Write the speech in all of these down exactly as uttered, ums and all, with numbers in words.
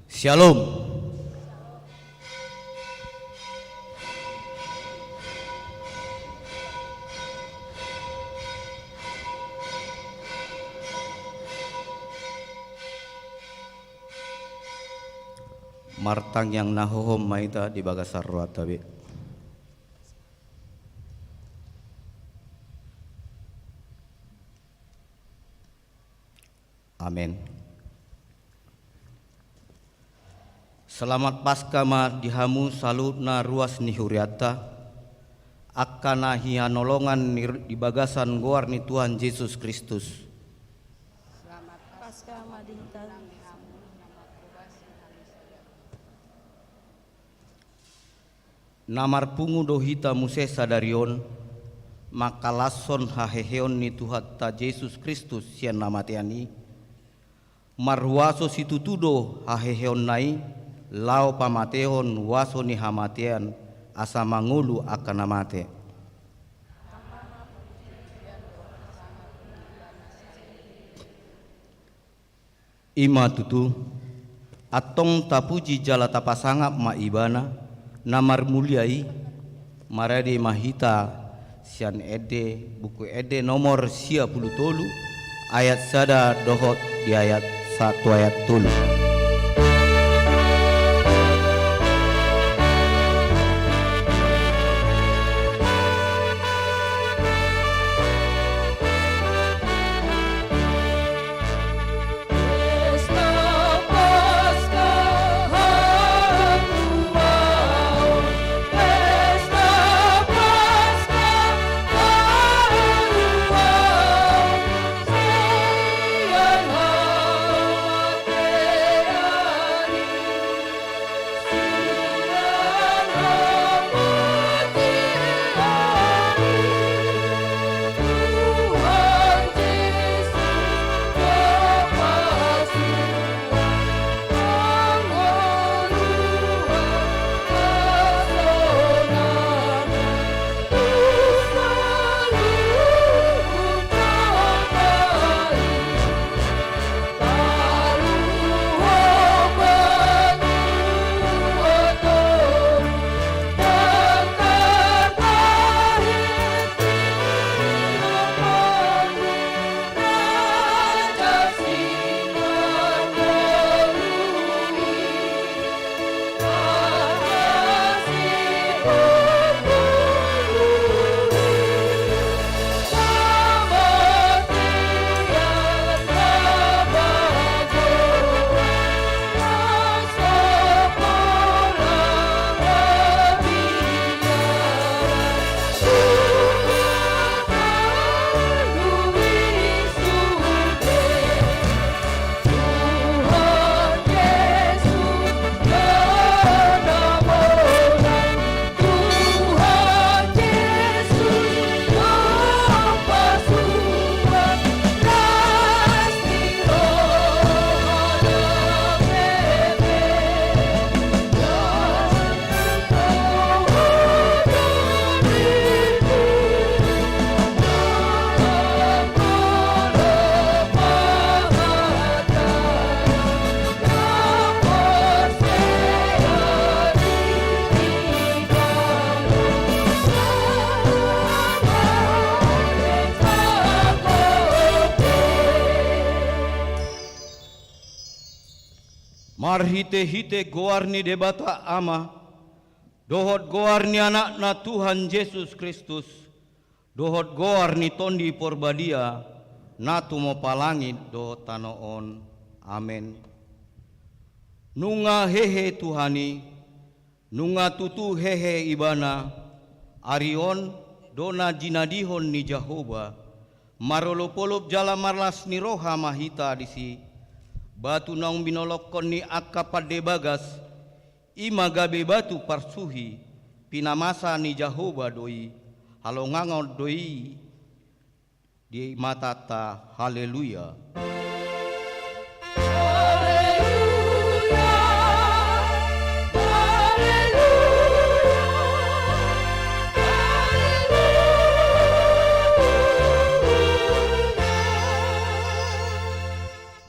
Syalom. Martangiang na hohom ma hita di bagasan rohanta be. Amen. Selamat Paskah ma di hamu saluhutna ruas ni hurianta, angka na hihaholongan ni, di bagasan goar ni Tuhan Jesus Kristus. Selamat Paskah ma di hita. Na marpungu do hita muse sadari on, mangkalashon haheheon ni Tuhanta Jesus Kristus sian hamatean i. Marhuaso situtu do haheheonna i, laho pamatehon huaso ni hamatean, asa mangolu angka na mate. I ma tutu, antong tapuji jala tapasangap ma Ibana, na marmulia i. Marende ma hita sian Ende, Buku Ende nomor sia pulu tolu, ayat sada dohot di ayat sa-, tu ayat tolu. Marhitehite goar ni Debata Ama, dohot goar ni Anakna Tuhan Jesus Kristus, dohot goar ni Tondi Porbadia, na tumompa langit dohot tano on. Amen. Nunga hehe Tuhan i, nunga tutu hehe Ibana, ari on do na jinadihon ni Jahowa, marolopolop jala marlas ni roha ma hita disi, batu naung binolongkon ni angka pande bagas, i ma gabe batu parsuhi, pinamasa ni Jahowa do i, halongangan do i di matanta. Haleluya.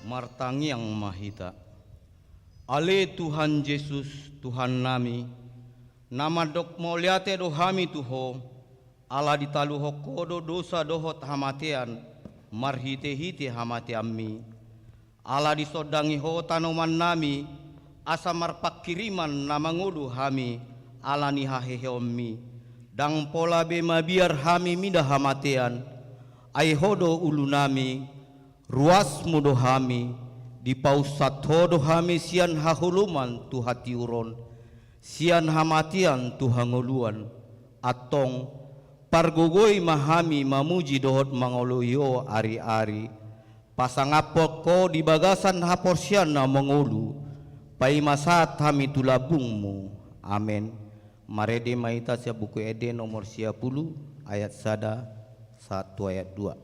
Martangiang ma hita. Ale Tuhan Jesus, Tuhannami, na mandok mauliate do hami tu Ho, ala ditaluhon Ho do dosa dohot hamatean, marhite-hite hamateanMi. Ala disondangi Ho tanomannami, asa marpangkiriman na mangolu hami, ala ni haheheonMi. Ndang pola be mabiar hami mida hamatean, ai Ho do ulunami, ruasMu do hami, dipaunsat Ho do hami sian haholoman tu hatiuron, sian hamatean tu hangoluan. Antong, pargogoi ma hami mamuji dohot mangoloi Ho ari-ari, pasangaphon Ho di bagasan haporseaon na mangolu, paima sahat hami tu lambungMu. Amen. Marende ma hita sian Buku Ende nomor sia pulu, ayat sada sahat tu ayat dua.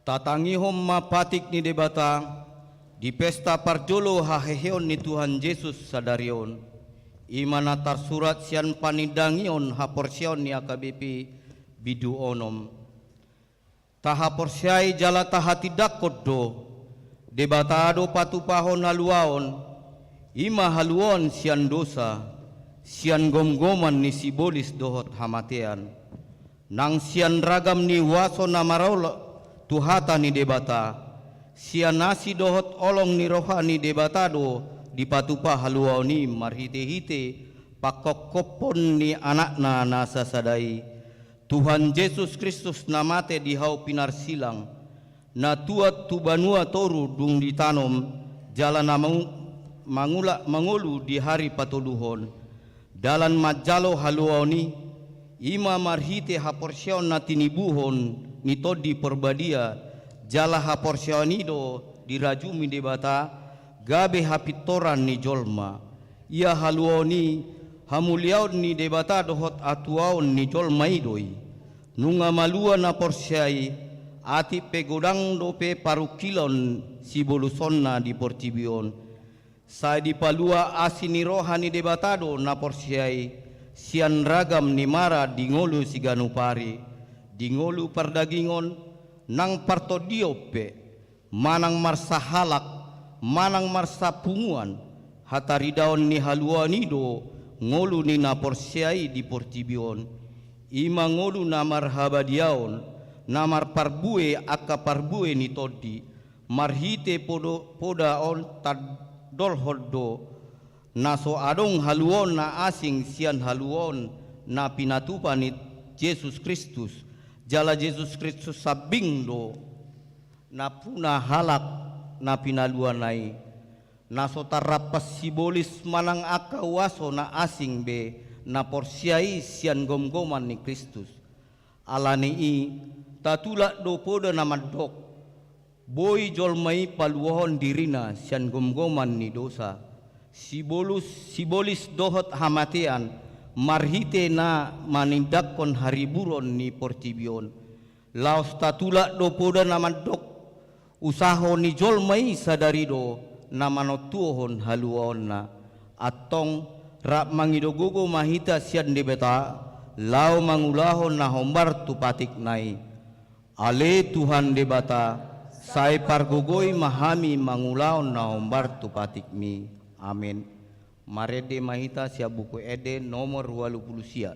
Tatangihon ma patik ni Debata di pesta parjolo haheheon ni Tuhan Jesus sadari on. I ma na tarsurat sian panindangion haporseaon ni H K B P bindu onom. Tahaporseai jala tahatindangkon do, Debata do patupahon haluaon, i ma haluaon sian dosa, sian gomgoman ni sibolis dohot hamatean. Nang sian ragam ni huaso na maraul tu hata ni Debata, sian asi dohot holong ni roha ni Debata do dipatupa haluaon i marhite-hite pangkophophon ni Anakna na sasada i, Tuhan Jesus Kristus na mate di hau pinarsilang, na tuat tu banua toru dung ditanom, jala na mangu-, mangula-, mangolu di ari patoluhon, dalan manjalo haluaon i, i ma marhite haporseaon na tinibuhon ni Tondi Porbadia, jala haporseaon i do dirajumi Debata, gabe hapintoran ni jolma. Ia haluaon i, hamuliaon ni Debata dohot hatuaon ni jolma i do i. Nunga malua na porsea i, atik pe godang dope parungkilon sibolusonna di portibi on. Sai dipalua asi ni roha ni Debata do na porsea i, sian ragam ni mara di ngolu siganup ari, di ngolu pardagingon, nang partondion pe, manang marsahalak, manang marsapunguan, hataridaon ni haluaon i do ngolu ni na porsea i di portibi on, i ma ngolu na marhabadiaon, na marparbue angka parbue ni tondi, marhite podo-, poda on tandolhon do, na so adong haluaon na asing sian haluaon na pinatupa ni Jesus Kristus, jala Jesus Kristus sambing do, nampuna halak na pinaluana i, na so tarrampas sibolis manang angka huaso na asing be na porsea i sian gomgoman ni Kristus. Ala ni i, tatulak do poda na mandok, boi jolma i paluahon dirina sian gomgoman ni dosa, sibolus, sibolis dohot hamatean, marhite na manindanghon hariburon ni portibi on. Laos tatulak do poda na mandok, usaho ni jolma i sadari do na manontuhon haluaonna. Antong, rap mangido gogo ma hita sian Debata, laho mangulahon na hombar tu patikna i. Ale Tuhan Debata, sai pargogoi ma hami mangulahon na hombar tu patikmi. Amen. Marende ma hita sian Buku Ende nomor ualu pulu sia.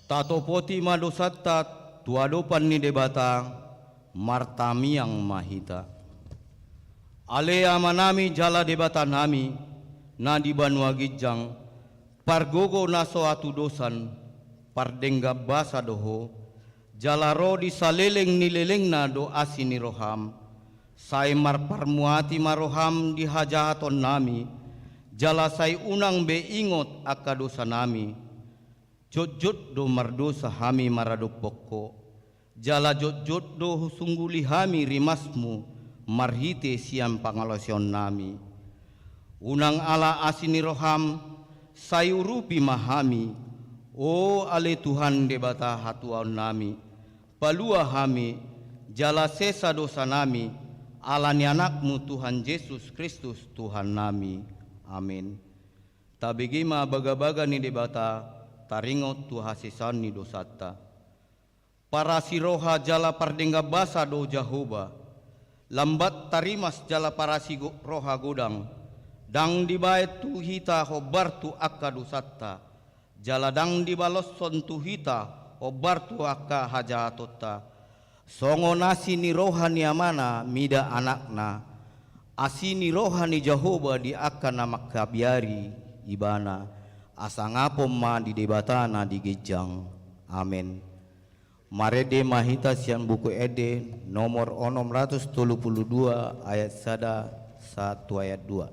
Tatopoti ma dosanta tu adopan ni Debata, martamiang ma hita. Ale Amanami jala Debatanami, na di banua ginjang, pargogo na so hatudosan, pardenggan basa do Ho, jala ro di saleleng ni lelengna do asi ni roham, sai marparmuati ma roham di hajahatonnami, jala sai unang be ingot angka dosanami. Jotjot do mardosa hami maradophon Ho, jala jotjot do husungguli hami rimasmu marhite sian pangalaosionnami. Unang ala asi ni roham, sai urupi ma hami, o ale Tuhan Debata hatuaonnami, palua hami, jala sesa dosanami, ala ni Anakmu Tuhan Jesus Kristus Tuhannami. Amen. Tabege ma bagabaga ni Debata, taringot tu hasesaan ni dosanta. Parasi roha jala pardenggan basa do Jahowa, lambat tarimas jala parasi go-, roha godang, ndang dibaen tu hita hombar tu angka dosanta, jala ndang dibaloshon tu hita hombar tu angka hajahatonta. Songon asi ni roha ni amana mida anakna, asi ni roha ni Jahowa di angka na mangkabiari ibana, hasangapon ma di Debata na di ginjang. Amen. Marende ma hita sian Buku Ende nomor onom ratus tolu pulu dua ayat sada sahat tu ayat dua.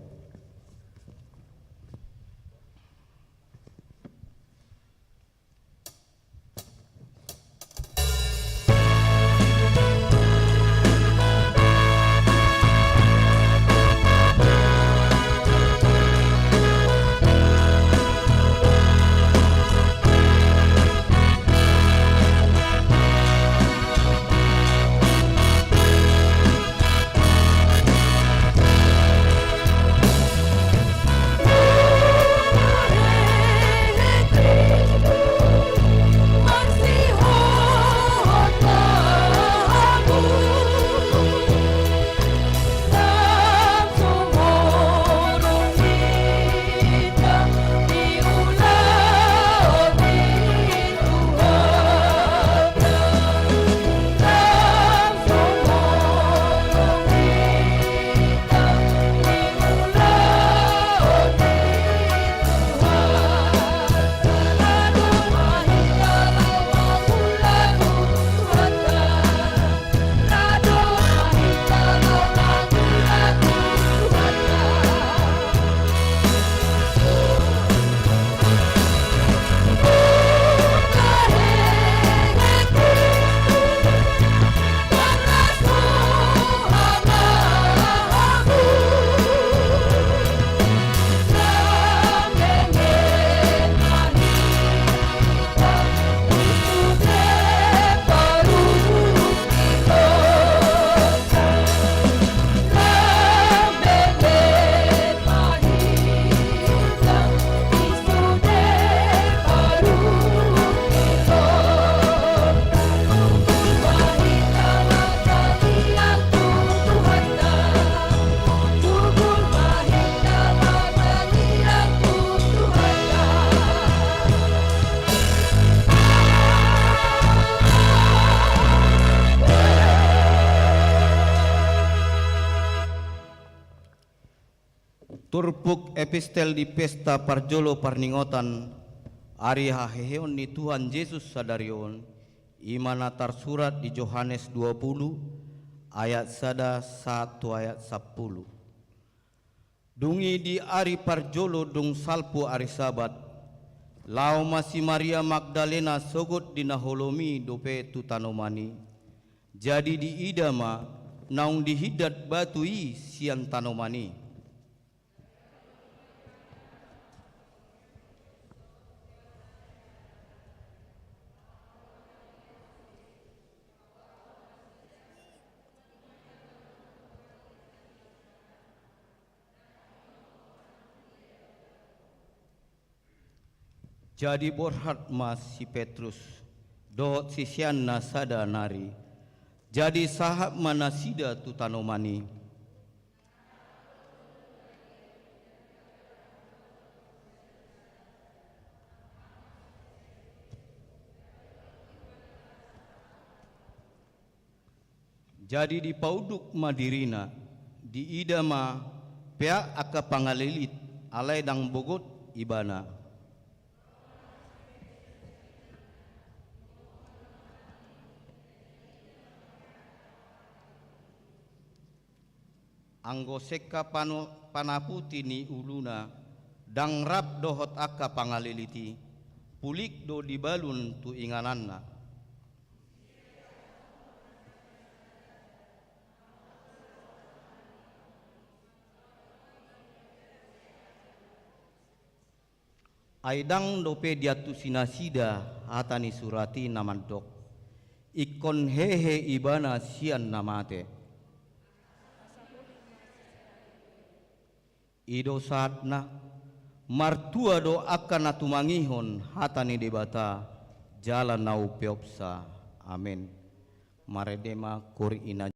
Turpuk epistel di pesta parjolo parningotan ari haheheon ni Tuhan Jesus sadari on, i ma na tarsurat di Johannes dua pulu ayat sada sahat tu ayat sampulu. Dung i di ari parjolo dung salpu ari Sabat, laho ma si Maria Magdalena sogot di na holom i dope tu tanoman i. Jadi diida ma naung dihindat batu i sian tanoman i. Jadi borhat ma si Petrus dohot siseanna sada nari. Jadi sahat ma nasida tu tanoman i. Jadi dipaunduk ma dirina, diida ma peak angka pangalilit, alai ndang bogot ibana. Anggo sengka panu-, panaputi ni uluna, ndang rap dohot angka pangalilit i, pulik do dibalun tu ingananna. Ai ndang dope diantusi nasida hata ni surat i na mandok: Ingkon hehe ibana sian na mate. I do sahatna, martua do angka na tumangihon hata ni Debata jala na umpeopsa. Amen. Marende ma korit ina.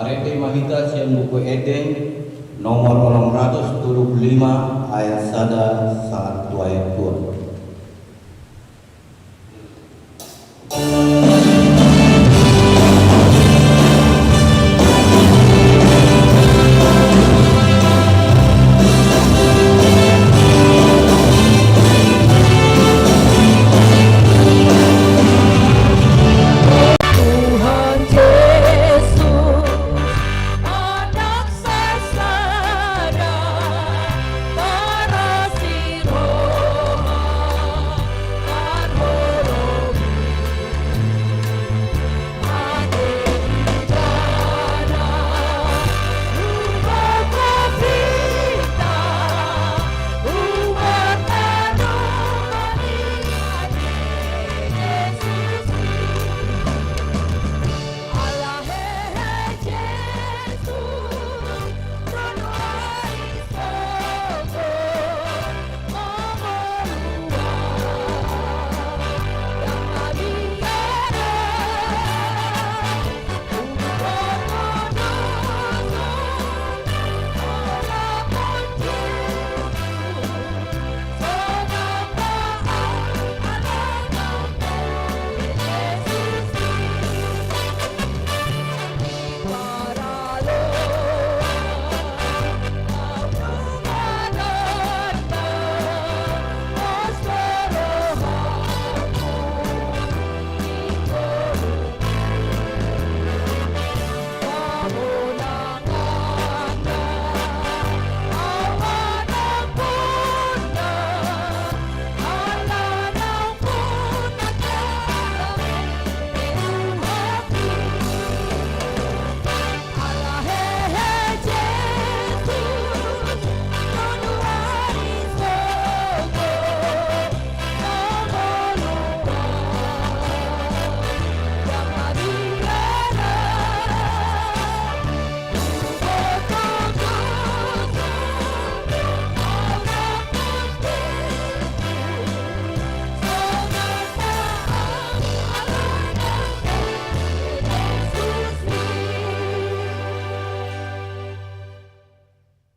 Marende ma hita sian Buku Ende nomor onom ratus tolu pulu lima, ayat sada sahat tu ayat dua.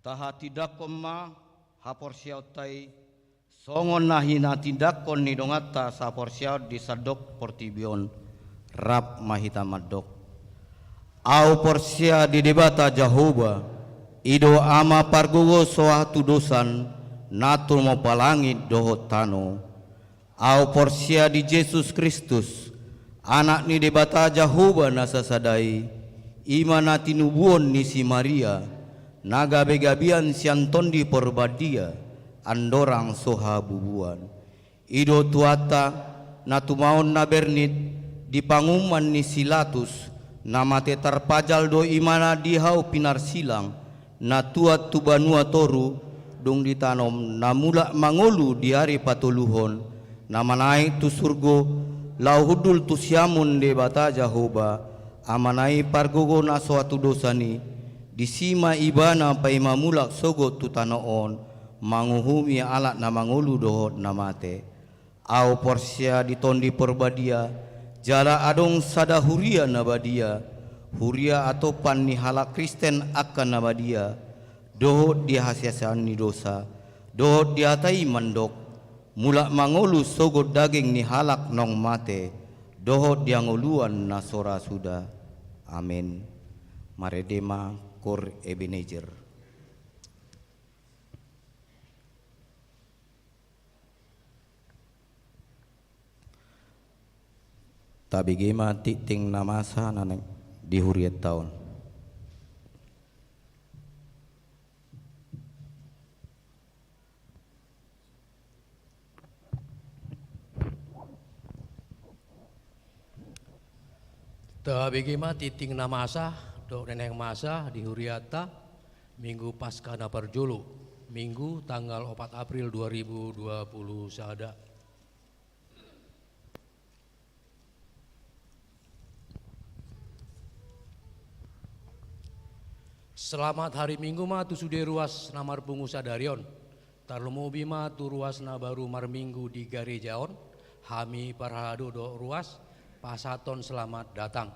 Tahatindangkon ma haporseaonta i, songon na hinatindangkon ni donganta saporseaon di sandok portibi on. Rap ma hita mandok. Ahu porsea di Debata Jahowa, i do Ama pargogo so hatudosan, na tumompa langit dohot tano. Ahu porsea di Jesus Kristus, Anak ni Debata Jahowa na sasada i, i ma na tinubuhon ni si Maria, na gabegabean sian Tondi Porbadia, andorang so habubuan. I do Tuhanta, na tumaon na bernit di panguhuman ni si Latus, na mate tarpajal do imana di hau pinarsilang, na tuat tu banua toru, dung ditanom na mulak mangolu di ari patoluhon, na manaek tu surgo, laho hundul tu siamun Debata Jahowa, Amana i pargogo na so hatudosan i, disi ma ibana paima mulak sogot tu tano on, manguhumi halak na mangolu dohot na mate. Ahu porsea di Tondi Porbadia, jala adong sada huria na badia, huria atopan ni halak Kristen angka na badia, dohot di hasesaan ni dosa, dohot di hata i mandok, mulak mangolu sogot daging ni halak naung mate, dohot di hangoluan na so ra suda. Amen. Marende ma Koor Ebenezer. Tabege ma tingting na masa na naeng di hurianta on. Tabege ma tingting na masa dohot na naeng masa di hurianta, Minggu Paskah na parjolo, Minggu tanggal opat April dua ribu dua puluh sada. Selamat hari Minggu ma tu sude ruas na marpungu sadari on. Tarlumobi ma tu ruas na baru marminggu di gareja on, hami parhalado dohot ruas, pasahathon selamat datang.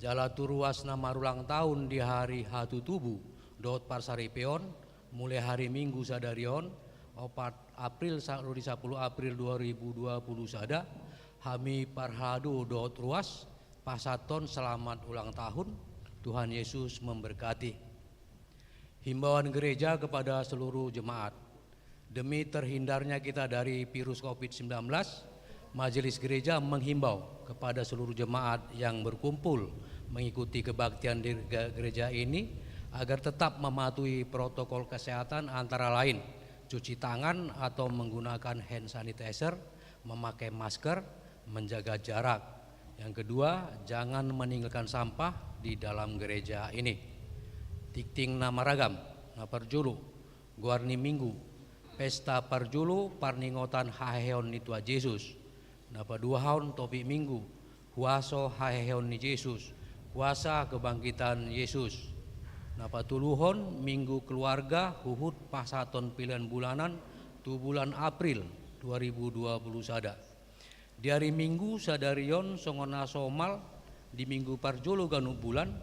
Jala tu ruas na marulang tahun di hari hatutubu dohot parsaripeon, mulai hari Minggu sadari on, opat April sa-, ro di sapuluh April dua ribu dua puluh sada, hami parhalado dohot ruas pasahathon selamat ulang tahun, Tuhan Yesus memberkati. Himbauan gereja kepada seluruh jemaat. Demi terhindarnya kita dari virus covid sembilan belas, Majelis Gereja menghimbau kepada seluruh jemaat yang berkumpul mengikuti kebaktian di ge-, gereja ini agar tetap mematuhi protokol kesehatan, antara lain cuci tangan atau menggunakan hand sanitizer, memakai masker, menjaga jarak. Yang kedua, jangan meninggalkan sampah di dalam gereja ini. Tingting na maragam, na parjolo, goar ni Minggu, pesta parjolo parningotan haheheon ni Tuhan Jesus. Na paduahon, topik Minggu, huaso haheheon ni Jesus, kuasa kebangkitan Yesus. Na patoluhon, Minggu Keluarga, huhut pasahathon pelean bulanan tu bulan April dua ribu dua puluh sada. Di ari Minggu sadari on, songon na somal di Minggu parjolo ganup bulan,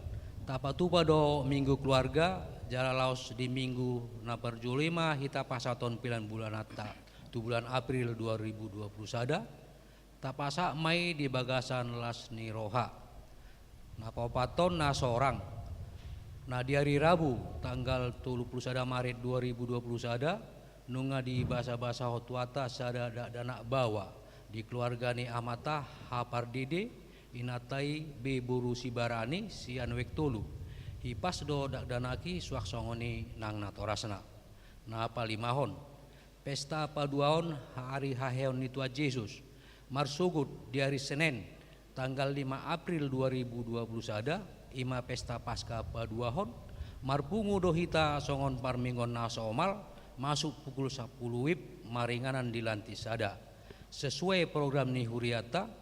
tapatupa do Minggu Keluarga, jala laos di Minggu na parjolo i ma hita pasahathon pelean bulananta tu bulan April dua ribu dua puluh sada, tapasahat ma i di bagasan las ni roha. Na paopathon, na sorang. Na di ari Rabu, tanggal tolu puluh sada Maret dua ribu dua puluh sada, nunga dibasabasahon Tuhanta sada dakdanak baoa di keluarga ni amanta H. Pardede, inanta i B. Boru Sibarani, sian Wek Tolu. Hipas do dakdanak i, suang songon i nang natorasna. Na palimahon, pesta paduahon ari haheheon ni Tuhan Jesus. Marsogot di ari Senen, tanggal lima April dua ribu dua puluh sada, i ma pesta Paska paduahon, marpungu do hita songon parmingguon na somal, masuk pukul sapuluh wib, maringanan di lantik sada. Sesuai program ni hurianta,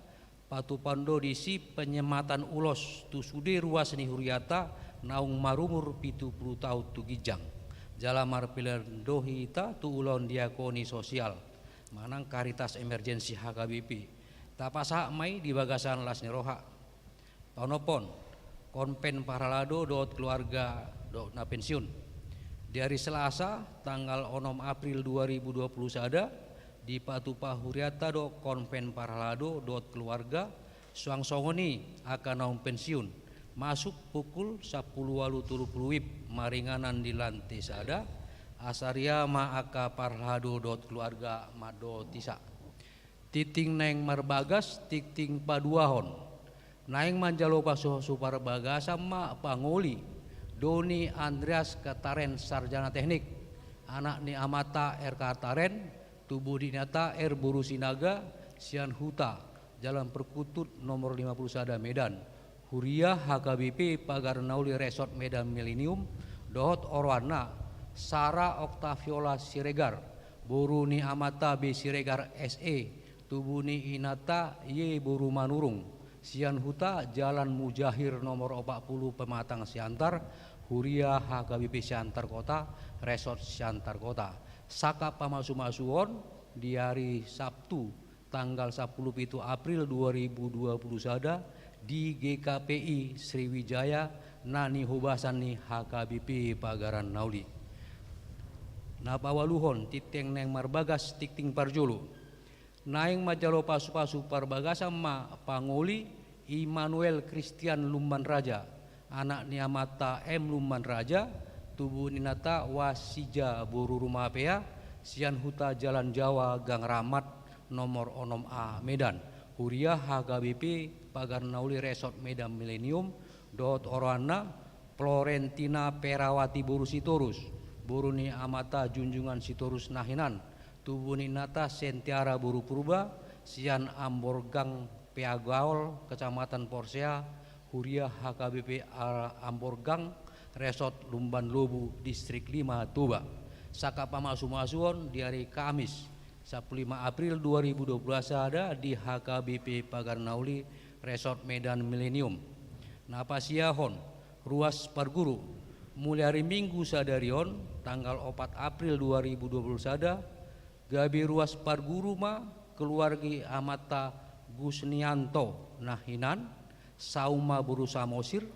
patupahon do disi penyematan ulos tu sude ruas ni hurianta naung marumur pitu puluh taon tu ginjang. Jala marpelean do hita tu ulaon diakoni sosial manang Caritas Emergency H K B P. Tapasahat ma i di bagasan las ni roha. Paonomhon, konven parhalado dohot keluarga dohot na pensiun. Di ari Selasa, tanggal onom April dua ribu dua puluh sada, dipatupa hurianta do konven parhalado dohot keluarga, suang songon i angka naung pensiun, masuk pukul sapuluh ualu tolu puluh wib, maringanan di lantik sada. Asa ria ma angka parhalado dohot keluarga mandok hita. Tingting naeng marbagas, tingting paduahon. Naeng manjalo pasupasu parbagasan ma pangoli Doni Andreas Kataren, sarjana teknik, anak ni amanta R. Kataren, tubu ni inanta R. Boru Sinaga, sian Huta Jalan Perkutut nomor lima puluh sada, Medan. Huria H K B P Pagar na Uli, Resort Medan Milenium, dohot oroanna, Sara Oktaviola Siregar, boru ni amanta B. Siregar, S E, tubu ni inanta Y. Boru Manurung, sian Huta Jalan Mujahir nomor opat puluh, Pematang Siantar, Huria H K B P Siantar Kota, Resort Siantar Kota. Sangkap pamasumasuon di ari Sabtu, tanggal sapuluh pitu April dua ribu dua puluh sada, di G K P I Sriwijaya, na nihobasan ni H K B P Pagar na Uli. Na paualuhon, tingting naeng marbagas, tingting parjolo. Naeng manjalo pasupasu parbagasan ma pangoli Immanuel Christian Lumban Raja, anak ni amanta M. Lumban Raja, tubu ni inanta Wasija boru Rumapea, sian Huta Jalan Jawa Gang Rahmat nomor onom A, Medan. Huria H K B P Pagar na Uli, Resort Medan Milenium, dohot oroanna, Florentina Perawati boru Sitorus, boru ni amanta Junjungan Sitorus Nahinan, tubu ni inanta Sentiara boru Purba, sian Amborgang Peagaol, Kecamatan Porsea, Huria H K B P A-, Amborgang, Resort Lumban Lobu, Distrik lima, Toba. Sangkap pamasumasuon di ari Kamis, sapuluh lima April dua ribu dua puluh sada, di H K B P Pagar na Uli, Resort Medan Milenium. Na pasiahon, ruas parguru. Mulai ari Minggu sadari on, tanggal opat April dua ribu dua puluh sada, gabe ruas parguru ma keluarga amanta Gusnianto Nahinan, Sauma boru Samosir,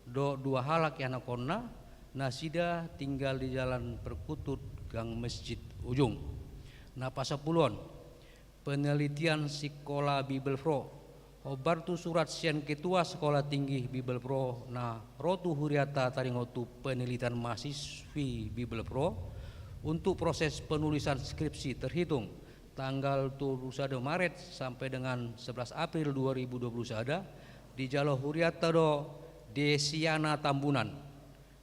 dohot dua halak ianakhonna, nasida tinggal di Jalan Perkutut, Gang Masjid Ujung. Na pasampulu on, penelitian Sikola Bibelvrouw. Hombar tu surat sian Ketua Sekolah Tinggi Bibelvrouw na ro tu huriata taringot tu penelitian mahasiswi Bibelvrouw untuk proses penulisan skripsi terhitung tanggal dua puluh satu Maret sampai dengan sebelas April dua ribu dua puluh satu, dijalo huriata do Desiana Tambunan.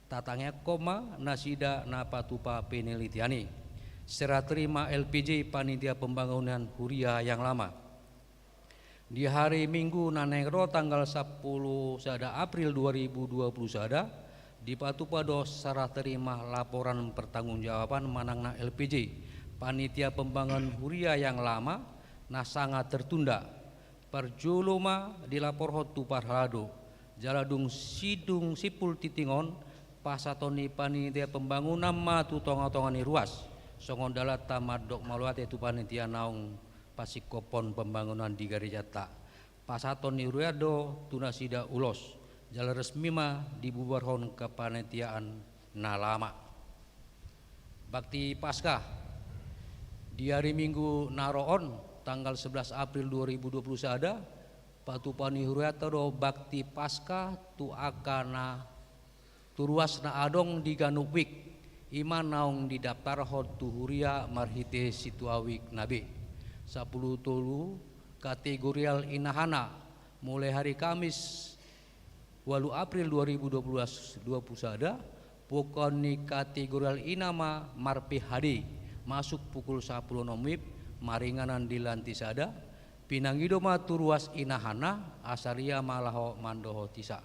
Tatangiangkon ma nasida na patupa penelitian i. Serah terima L P J, Panitia Pembangunan Huria yang Lama. Di hari Minggu na naeng ro tanggal sampulu sada April dua ribu dua puluh sada, dipatupa do serah terima laporan pertanggungjawaban manang na L P J, Panitia Pembangunan Huria yang Lama, na sanga tertunda. Parjolo ma dilaporhon tu parhalado, jala dung sidung simpul tingting on, pasahaton ni Panitia Pembangunan ma tu tongatonga ni ruas, songon dalanta mandok mauliate tu panitia naung pasingkophon pembangunan di garejanta. Pasahaton ni huriaon do tu nasida ulos, jala resmi ma dibubarhon kepanitiaan na lama. Bakti Paskah. Di hari Minggu na ro on, tanggal sebelas April dua ribu dua puluh sada, patupa ni hurianta do Bakti Paskah tu angka na tu ruas na adong di ganup wijk, i ma naung didaftarhon tu huria marhite Situa Wijk na B. Sampulu tolu kategorial inahana, mulai hari Kamis ualu April dua ribu dua puluh sada, pungkaon ni kategorial ina ma mar-P H D, masuk pukul sampulu onom WIB, maringanan di lantai sada, pinangido ma tu ruas inahana, asa ria ma laho mandohoti sa.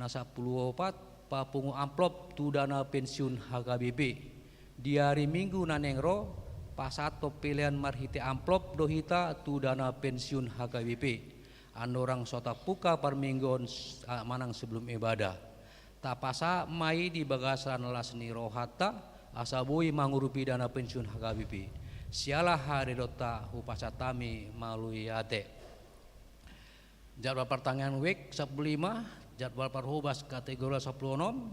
Na sampulu opat, papungu amplop tu dana pensiun H K B P. Di hari Minggu na naeng ro, pasahathon pelean marhite amplop do hita tu dana pensiun H K B P. Andorang so tapungka parmingguon s-, a-, manang sebelum ibadah. Tapasahat ma i di bagasan las ni rohanta, asa boi mangurupi dana pensiun H K B P. Siala haridoanta hupasahat hami mauliate. Jadwal partangiangan wijk sampulu lima, jadwal parhobas kategorial sampulu onom,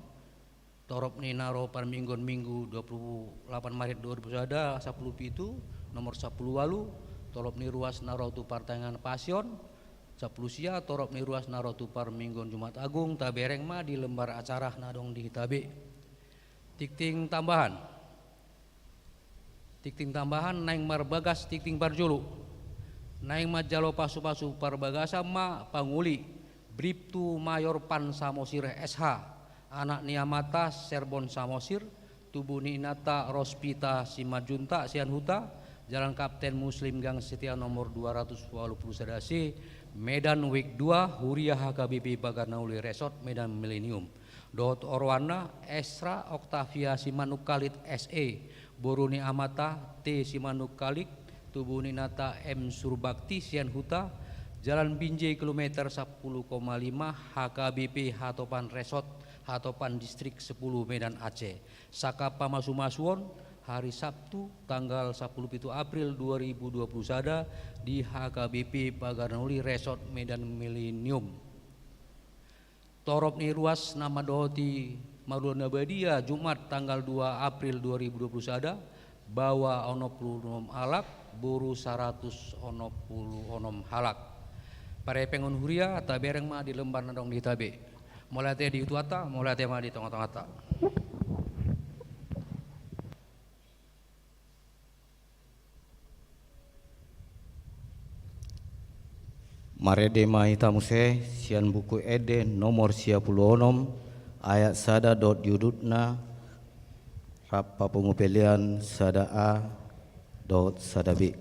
torop ni na ro parmingguon Minggu dua puluh delapan Maret dua ribu sada sampulu pitu, nomor sampulu ualu, torop ni ruas na ro tu partangiangan Pasion, sampulu sia, torop ni ruas na ro tu parmingguon Jumat Agung, tabereng ma di lembar acara na adong di hita be. Tingting tambahan. Tingting tambahan naeng marbagas tingting parjolo. Naeng manjalo pasupasu parbagasan ma pangoli Bribtu Mayor Pan Samosir S H, anak ni amanta Serbon Samosir, tubu ni inanta Rospita Simanjuntak Sianhuta, Jalan Kapten Muslim Gang Setia nomor dua ratus ualu pulu sada C, Medan, wijk dua, Huria H K B P Pagar na Uli Resort, Medan Milenium. Dohot oroanna Esra Octavia Simanungkalit S E, boru ni amanta T Simanungkalit, tubu ni inanta M Surbakti Sianhuta, Jalan Binjai kilometer sampulu koma lima, H K B P Hatopan Resort, Hatopan, Distrik sepuluh, Medan, Aceh. Sangkap pamasumasuon, hari Sabtu tanggal sampulu pitu April dua ribu dua puluh sada di H K B P Pagar na Uli Resort, Medan Milenium. Torop ni ruas na mandohoti marulaon na badia, Jumat tanggal dua April dua ribu dua puluh sada, baoa onom pulu onom halak, boru saratus onom pulu onom halak. Parhepengon huria, tabereng ma di lembar na adong di hita be. Mauliate di hutaanta, mauliate ma di tongatonganta. Marende ma hita muse sian Buku Ende nomor sia pulu onom, ayat sada dohot di udutna, rap papungu pelean sada A dohot sada B.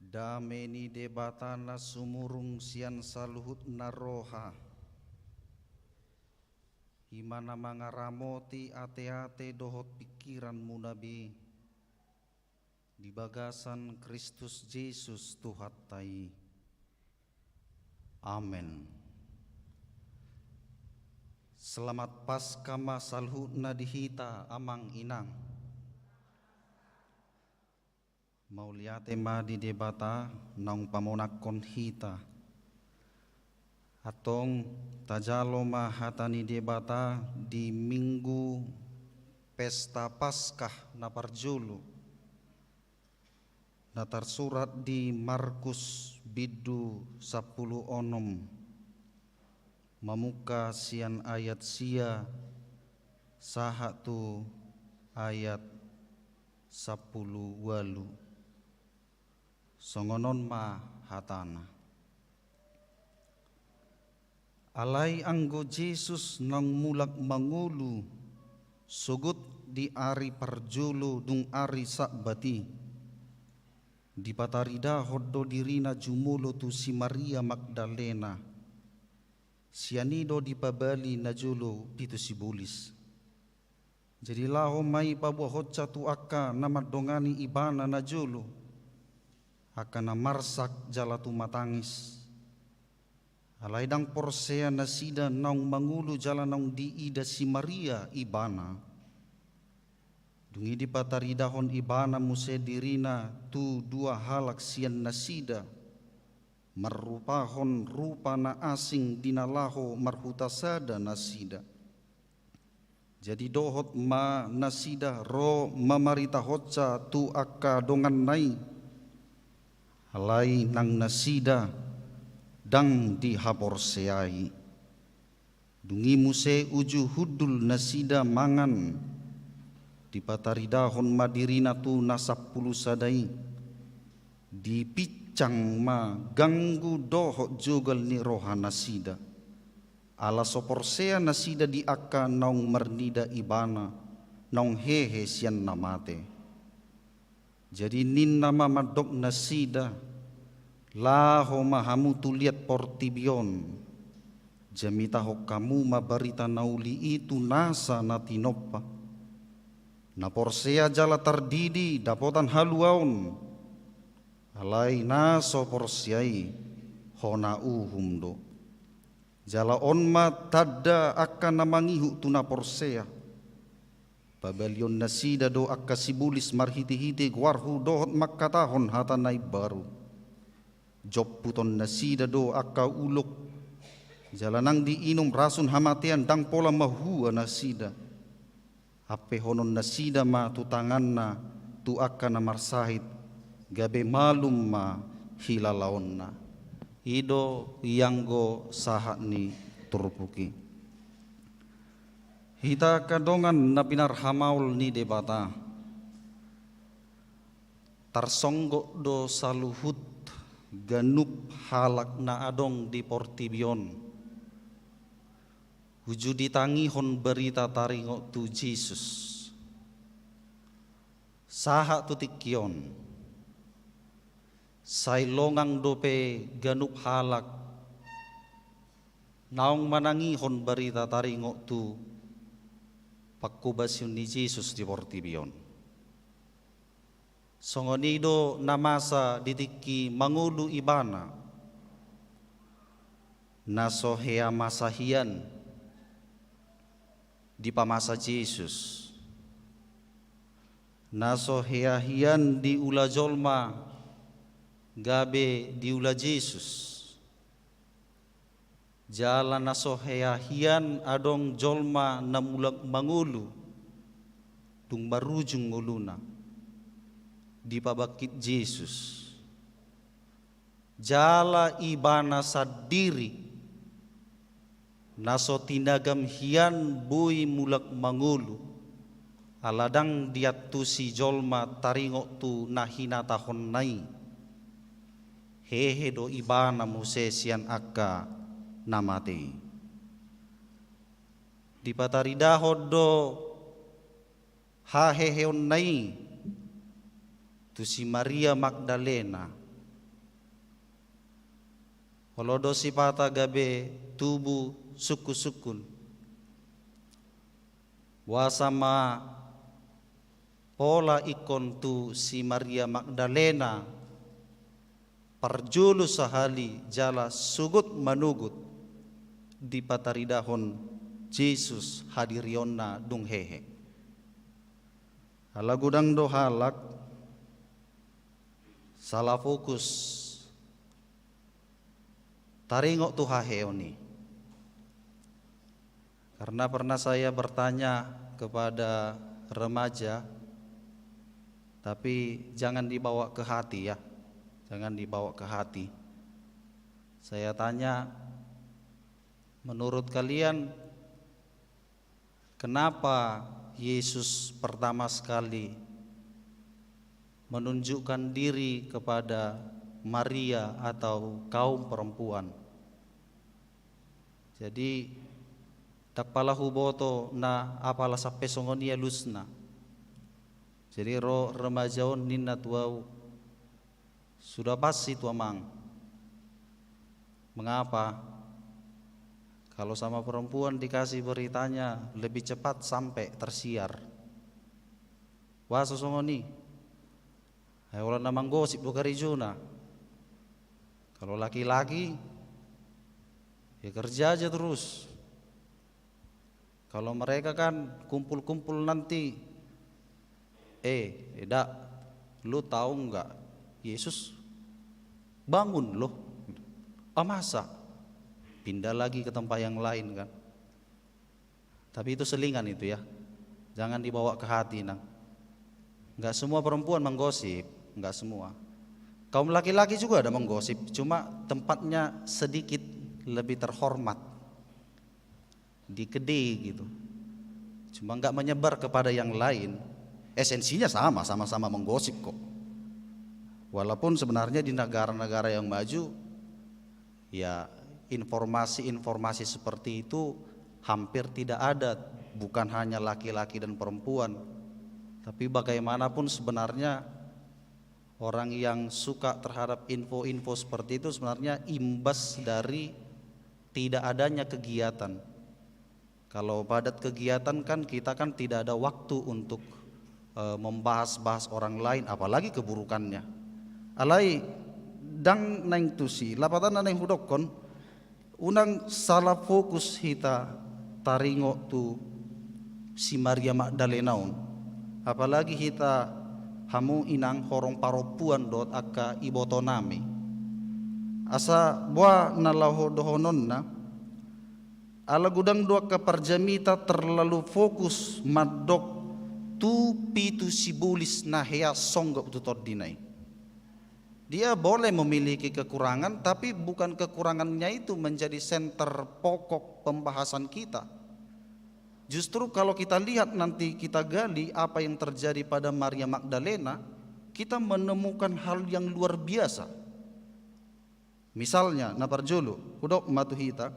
Dame ni Debata na sumurung sian saluhutna roha, i ma na mangaramoti ateate dohot pingkiranmuna be, di bagasan Kristus Jesus Tuhanta i. Amen. Selamat Paskah ma saluhutna di hita, amang inang. Mauliate ma di Debata naung pamonangkon hita. Antong tajalo ma hata ni Debata di Minggu Pesta Paskah na parjolo, na tarsurat di Markus bindu sampulu onom, mamungka sian ayat sia sahat tu ayat sampulu ualu. Songon on ma hatana. Alai anggo Jesus naung mulak mangolu sogot di ari parjolo dung ari Sabat i, dipataridahon do dirina jumolo tu si Maria Magdalena. Sian i do dipabali najolo pitu sibolis. Jadi laho ma i paboahonsa tu angka na mandongani ibana najolo, angka na marsak jala tumatangis. Alai ndang porsea nasida naung mangolu jala naung diida si Maria ibana. Dung i dipataridahon ibana muse dirina tu dua halak sian nasida, marrupahon rupa na asing di na laho marhuta sada nasida. Jadi dohot ma nasida ro mamaritahonsa tu angka donganna i, alai nang nasida ndang dihaporseai. Dung i muse uju hundul nasida mangan, dipataridahon ma dirina tu na sampulu sada i. Dipinsang ma ganggu dohot jogal ni roha nasida. Ala so porsea nasida di angka naung marnida ibana, naung hehe sian na mate. Jadi ninna ma mandok nasida, laho ma hamu tu liat portibi on, jamitahon hamu ma barita na uli i tu nasa na tinompa. Na porsea jala tardidi dapotan haluaon, alai na so porsea i hona uhum do. Jala on ma tanda angka na mangihut tu na porsea. Pabalion nasida do angka sibolis marhitehite goarhu dohot mangkatahon hata na imbaru. Jomputon nasida do angka ulok. Jala nang diinum rasun hamatean ndang pola mahua nasida. Ampehonon nasida ma tu tanganna tu angka na marsahit, gabe malum ma hilalaonna. I do ianggo sahat ni turpuk i. Hita angka dongan na pinarhamaol ni Debata, tarsonggot do saluhut ganup halak na adong di portibi on. Uju ditangihon barita taringot tu Jesus. Sahat tu tingki on, sai longang dope ganup halak naung manangihon barita taringot tu pangkobasion ni Jesus di portibi on. Songon i do na masa di tingki mangolu ibana, na so hea masa hian dipamasa Jesus, na so hea hian diula jolma gabe diula Jesus. Jala na so hea hian adong jolma na mulak mangolu, dung marujung ngoluna, dipabangkit Jesus. Jala ibana sandiri, na so tinagam hian boi mulak mangolu, ala ndang diantusi jolma taringot tu na hinatahonna i. Hehe do ibana muse sian angka na mate i. Dipataridahon do haheheonna i tu si Maria Magdalena, Olo do sipata gabe tubu sungkun-sungkun. Boasa ma pola ingkon tu si Maria Magdalena parjolo sahali jala sogot manogot dipataridahon Jesus hadirionna dung hehe. Ala godang do halak salah fokus taringot tu haheon i. Karena pernah saya bertanya kepada remaja, tapi jangan dibawa ke hati ya, jangan dibawa ke hati. Saya tanya, menurut kalian kenapa Yesus pertama sekali menunjukkan diri kepada Maria atau kaum perempuan? Jadi, ndang pala huboto na apala sampe songon i alusna. Jadi, ro remaja on ninna tu au, sudah pasti tu amang. Mengapa? Kalau sama perempuan dikasih beritanya lebih cepat sampai tersiar. Boasa songon i? Ai holan na manggosip do karejona. Kalau laki-laki, ya kerja aja terus. Kalau mereka kan kumpul-kumpul nanti, eh, eda, lu tahu nggak, Yesus bangun loh. Ah, masa? Pindah lagi ke tempat yang lain kan. Tapi itu selingan itu ya. Jangan dibawa ke hati, Nang. Nggak semua perempuan menggosip, nggak semua. Kaum laki-laki juga ada menggosip, cuma tempatnya sedikit lebih terhormat. Dikede gitu. Cuma nggak menyebar kepada yang lain. Esensinya sama, sama-sama menggosip kok. Walaupun sebenarnya di negara-negara yang maju, ya, informasi-informasi seperti itu hampir tidak ada, bukan hanya laki-laki dan perempuan. Tapi bagaimanapun sebenarnya orang yang suka terhadap info-info seperti itu sebenarnya imbas dari tidak adanya kegiatan. Kalau padat kegiatan kan kita kan tidak ada waktu untuk, eh, membahas-bahas orang lain, apalagi keburukannya. Alai ndang naeng tusi, lapatanna naeng hudokkon, unang salah fokus hita taringot tu si Maria Magdalena on. Apalagi hita hamu inang horong parompuan dohot angka ibotonami. Asa boha na laho dohononna, ala godang do angka parjamita terlalu fokus mandok tu pitu sibolis na hea songgop tu tondina i. Dia boleh memiliki kekurangan, tapi bukan kekurangannya itu menjadi senter pokok pembahasan kita. Justru kalau kita lihat nanti, kita gali apa yang terjadi pada Maria Magdalena, kita menemukan hal yang luar biasa. Misalnya, na parjolo, hudok ma tu hita,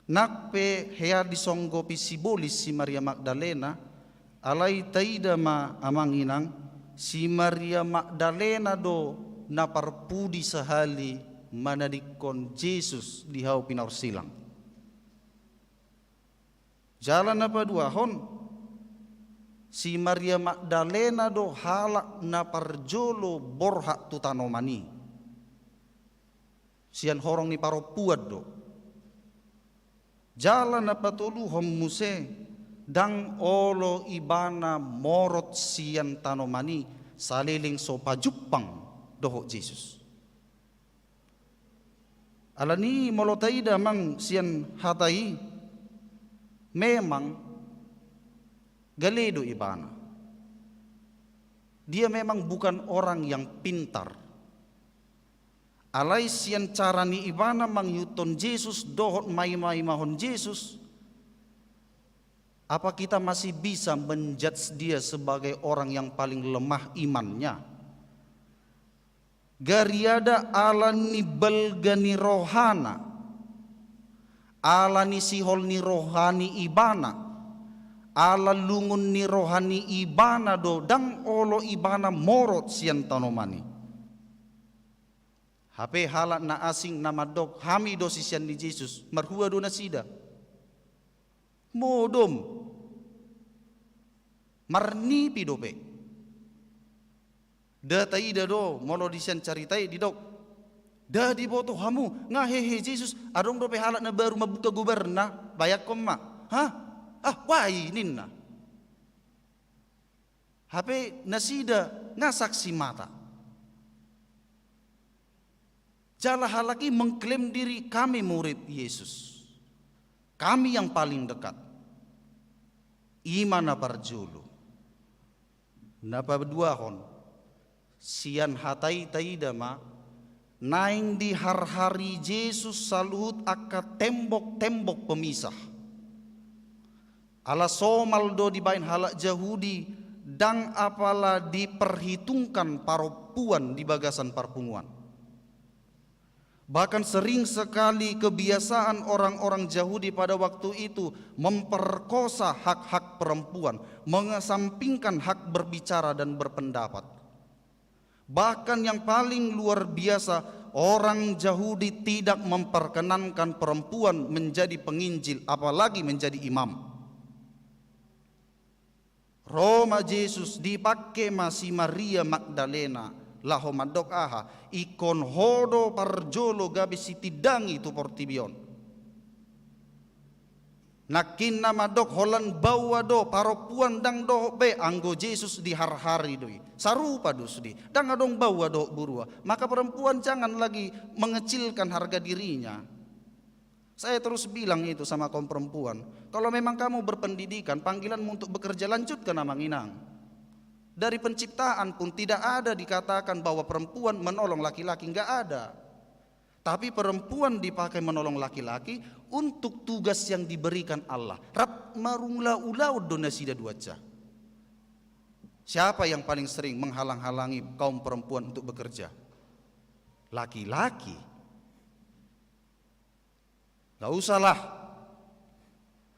nang pe hea disonggopi sibolis si Maria Magdalena, alai taida ma amang inang, si Maria Magdalena do na parpudi sahali manadingkon Jesus di hau pinaorsilang. Jala na paduahon, si Maria Magdalena do halak na parjolo borhat tu tanoman i. Sian horong ni parompuan do. Jala na patoluhon muse, ndang olo ibana morot sian tanoman i saleleng so pajumpang dohot Jesus. Alani molo taida amang sian hata i, memang gale do ibana. Dia memang bukan orang yang pintar. Alai sian cara ni ibana mangihuthon Jesus dohot maimaimahon Jesus, apa kita masih bisa menjudge dia sebagai orang yang paling lemah imannya? Gariada ala ni balga ni rohana, ala ni sihol ni roha ni ibana, ala lungun ni roha ni ibana do ndang olo ibana morot sian tanoman i. Hape halak na asing na mandok, "Hami do sisean ni Jesus," marhua do nasida? Modom. Marnipi dope. Nda taida do molo di sian carita i didok, "Nda diboto hamu, nga hehe Jesus, adong dope halak na baru mambuka gobarna, bayangkon ma." "Hah? Ah, wai," ninna. Hape nasida nga saksi mata. Jala halak i mengklaim diri, "Kami murid Yesus. Kami yang paling dekat." I ma na parjolo. Na paduahon, sian hata i taida ma, naeng diharhari Jesus saluhut angka tembok-tembok pemisah. Ala somal do dibaen halak Jahudi, ndang apala diperhitungkan parompuan di bagasan parpunguan. Bahkan sering sekali kebiasaan orang-orang Jahudi pada waktu itu memperkosa hak-hak perempuan, mengesampingkan hak berbicara dan berpendapat. Bahkan yang paling luar biasa, orang Jahudi tidak memperkenankan perempuan menjadi penginjil, apalagi menjadi imam. Ro ma Jesus, dipangke ma si Maria Magdalena laho mandok aha? Ingkon ho do parjolo gabe sitindangi tu portibi on. Nangkin na mandok, "Holan baoa do, parompuan ndang dohot be," anggo Jesus diharhari do i. Sarupa do sude, ndang adong baoa dohot burua. Maka perempuan jangan lagi mengecilkan harga dirinya. Saya terus bilang itu sama kaum perempuan, kalau memang kamu berpendidikan, panggilanmu untuk bekerja, lanjutkan, Amang Inang. Dari penciptaan pun tidak ada dikatakan bahwa perempuan menolong laki-laki, nggak ada. Tapi perempuan dipakai menolong laki-laki untuk tugas yang diberikan Allah. Rap marulaulaon do nasida duansa. Siapa yang paling sering menghalang-halangi kaum perempuan untuk bekerja? Laki-laki. Nggak usahlah.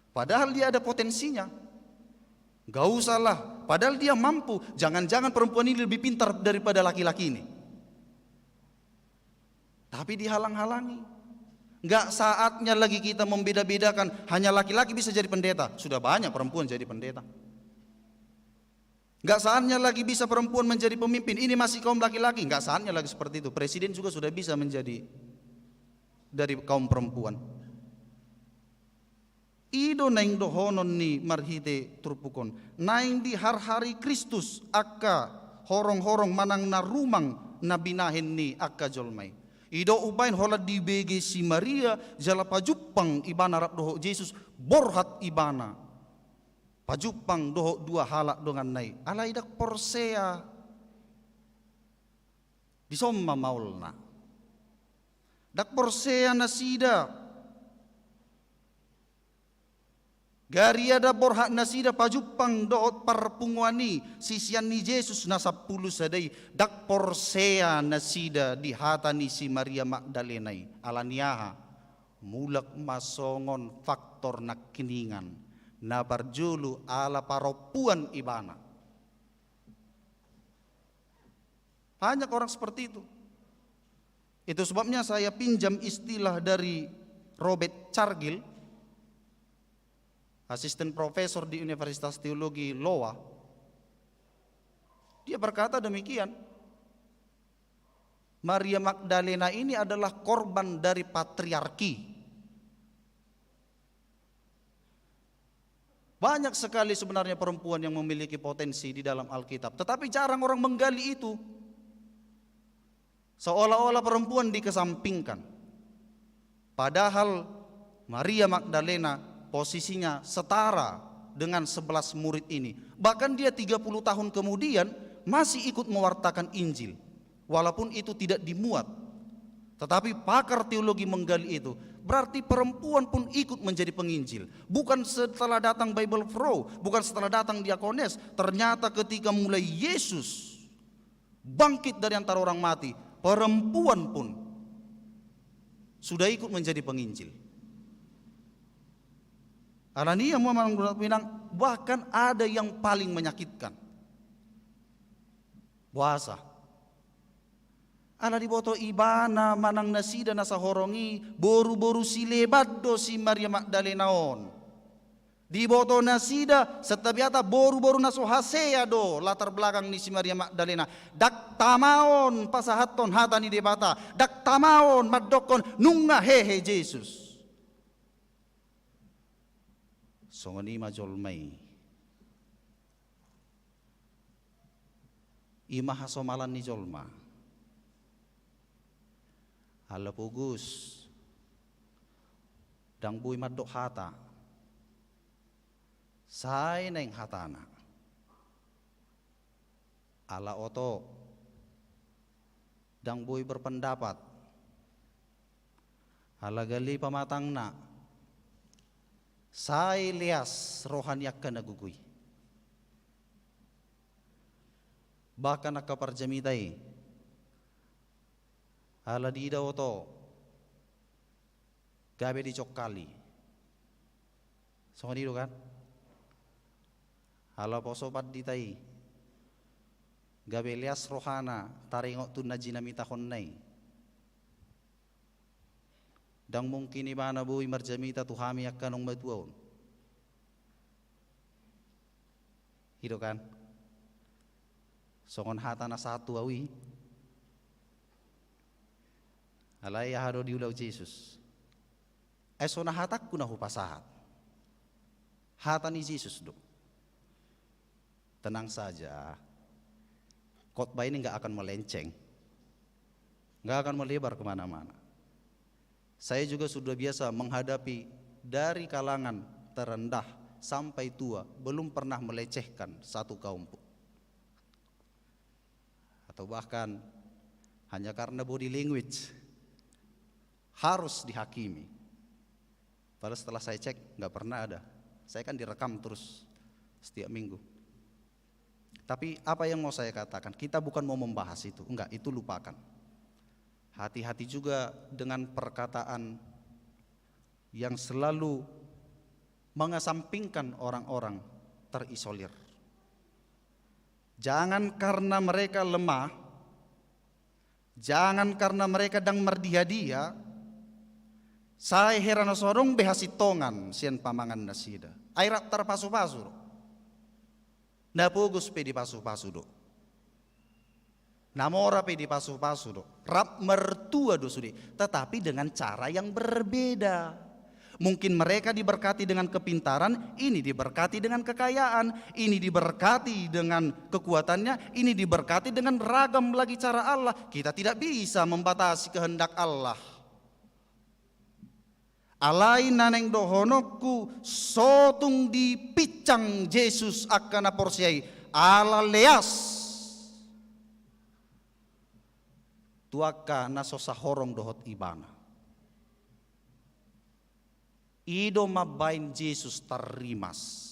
Padahal dia ada potensinya. Nggak usahlah. Padahal dia mampu. Jangan-jangan perempuan ini lebih pintar daripada laki-laki ini. Tapi dihalang-halangi. Nggak saatnya lagi kita membeda-bedakan, hanya laki-laki bisa jadi pendeta. Sudah banyak perempuan jadi pendeta. Nggak saatnya lagi bisa perempuan menjadi pemimpin. Ini masih kaum laki-laki. Nggak saatnya lagi seperti itu. Presiden juga sudah bisa menjadi dari kaum perempuan. I do naeng dohonon ni marhite turpuk on. Naeng diharhari Kristus angka horong-horong manang na rumang na binahen ni angka jolma i. I do umbaen holan dibege si Maria jala pajumpang ibana rap dohot Jesus, borhat ibana. Pajumpang dohot dua halak donganna i. Alai ndang porsea. Dison ma maolna. Ndang porsea nasida. Gariada borhat nasida pajumpang dohot parpunguan i, sisean ni Jesus na sampulu sada i, ndang porsea nasida di hata ni si Maria Magdalena i. Ala ni aha? Mulak ma songon faktor nangkiningan. Na parjolo ala parompuan ibana. Banyak orang seperti itu. Itu sebabnya saya pinjam istilah dari Robert Cargill, asisten profesor di Universitas Teologi Iowa. Dia berkata demikian, Maria Magdalena ini adalah korban dari patriarki. Banyak sekali sebenarnya perempuan yang memiliki potensi di dalam Alkitab, tetapi jarang orang menggali itu. Seolah-olah perempuan dikesampingkan. Padahal Maria Magdalena posisinya setara dengan sebelas murid ini. Bahkan dia tiga puluh tahun kemudian masih ikut mewartakan Injil. Walaupun itu tidak dimuat. Tetapi pakar teologi menggali itu. Berarti perempuan pun ikut menjadi penginjil. Bukan setelah datang Bible Pro, bukan setelah datang diakones. Ternyata ketika mulai Yesus bangkit dari antara orang mati, perempuan pun sudah ikut menjadi penginjil. Ala ni i, amang inang, bahkan ada yang paling menyakitkan. Boasa? Ala diboto ibana manang nasida na sahorong i, boru-boru sileban do si Maria Magdalena on. Diboto nasida, santabi hata boru-boru na so hasea do latar belakang ni si Maria Magdalena. Ndang tama on pasahathon hata ni Debata, ndang tama on mandokkon nunga hehe Jesus. Songon i ma jolma i. I ma hasomalan ni jolma. Ala pogos, ndang boi mandok hata. Sai naeng hatana. Ala oto, ndang boi berpendapat. Ala gale pamatangna. Sai leas roha ni angka na gogo i. Bahkan angka parjamita i, ala diida oto, gabe dicongkali. Songon i do kan? Ala poso pandita i, gabe leas rohana taringot tu na jinamitahonna i. Ndang mungkin ibana boi marjamita tu hami angka naung matua on. I do kan? Songon hata na sahat tu ahu i. Alai aha do diula Jesus? Ai so na hatangku na hupasahat. Hata ni Jesus do. Tenang saja. Khotbah ini nggak akan melenceng. Nggak akan melebar kemana-mana. Saya juga sudah biasa menghadapi dari kalangan terendah sampai tua, belum pernah melecehkan satu kaum pun. Atau bahkan hanya karena body language harus dihakimi. Padahal setelah saya cek, nggak pernah ada. Saya kan direkam terus setiap minggu. Tapi apa yang mau saya katakan, kita bukan mau membahas itu. Enggak, itu lupakan. Hati-hati juga dengan perkataan yang selalu mengesampingkan orang-orang terisolir. Jangan karena mereka lemah, jangan karena mereka ndang mardia-dia, sai hera na so adong be hasintongan sian pamangan nasida. Ai rap tarpasu-pasu do. Na pogos pe dipasu-pasu do. Na mora pe dipasu-pasu do. Rap martua do sude, tetapi dengan cara yang berbeda. Mungkin mereka diberkati dengan kepintaran, ini diberkati dengan kekayaan, ini diberkati dengan kekuatannya, ini diberkati dengan ragam lagi cara Allah. Kita tidak bisa membatasi kehendak Allah. Alai na naeng dohononku, so tung dipinsang Jesus angka na porsea i, ala leas tu angka na so sahorong dohot ibana. I do mambaen Jesus tarrimas.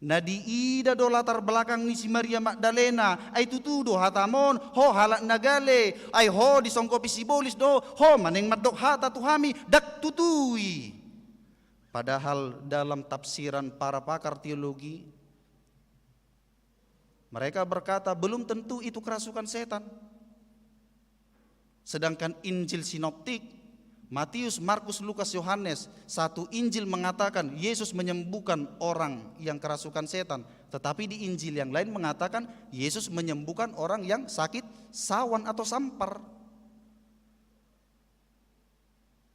Na diida do latar belakang ni si Maria Magdalena, ai tutu do hatam on, ho halak na gale, ai ho disongkopi sibolis do, ho ma naeng mandok hata tu hami, ndang tutu i. Padahal dalam tafsiran para pakar teologi, mereka berkata belum tentu itu kerasukan setan. Sedangkan Injil sinoptik, Matius, Markus, Lukas, Yohanes, satu Injil mengatakan Yesus menyembuhkan orang yang kerasukan setan, tetapi di Injil yang lain mengatakan Yesus menyembuhkan orang yang sakit sawan atau sampar.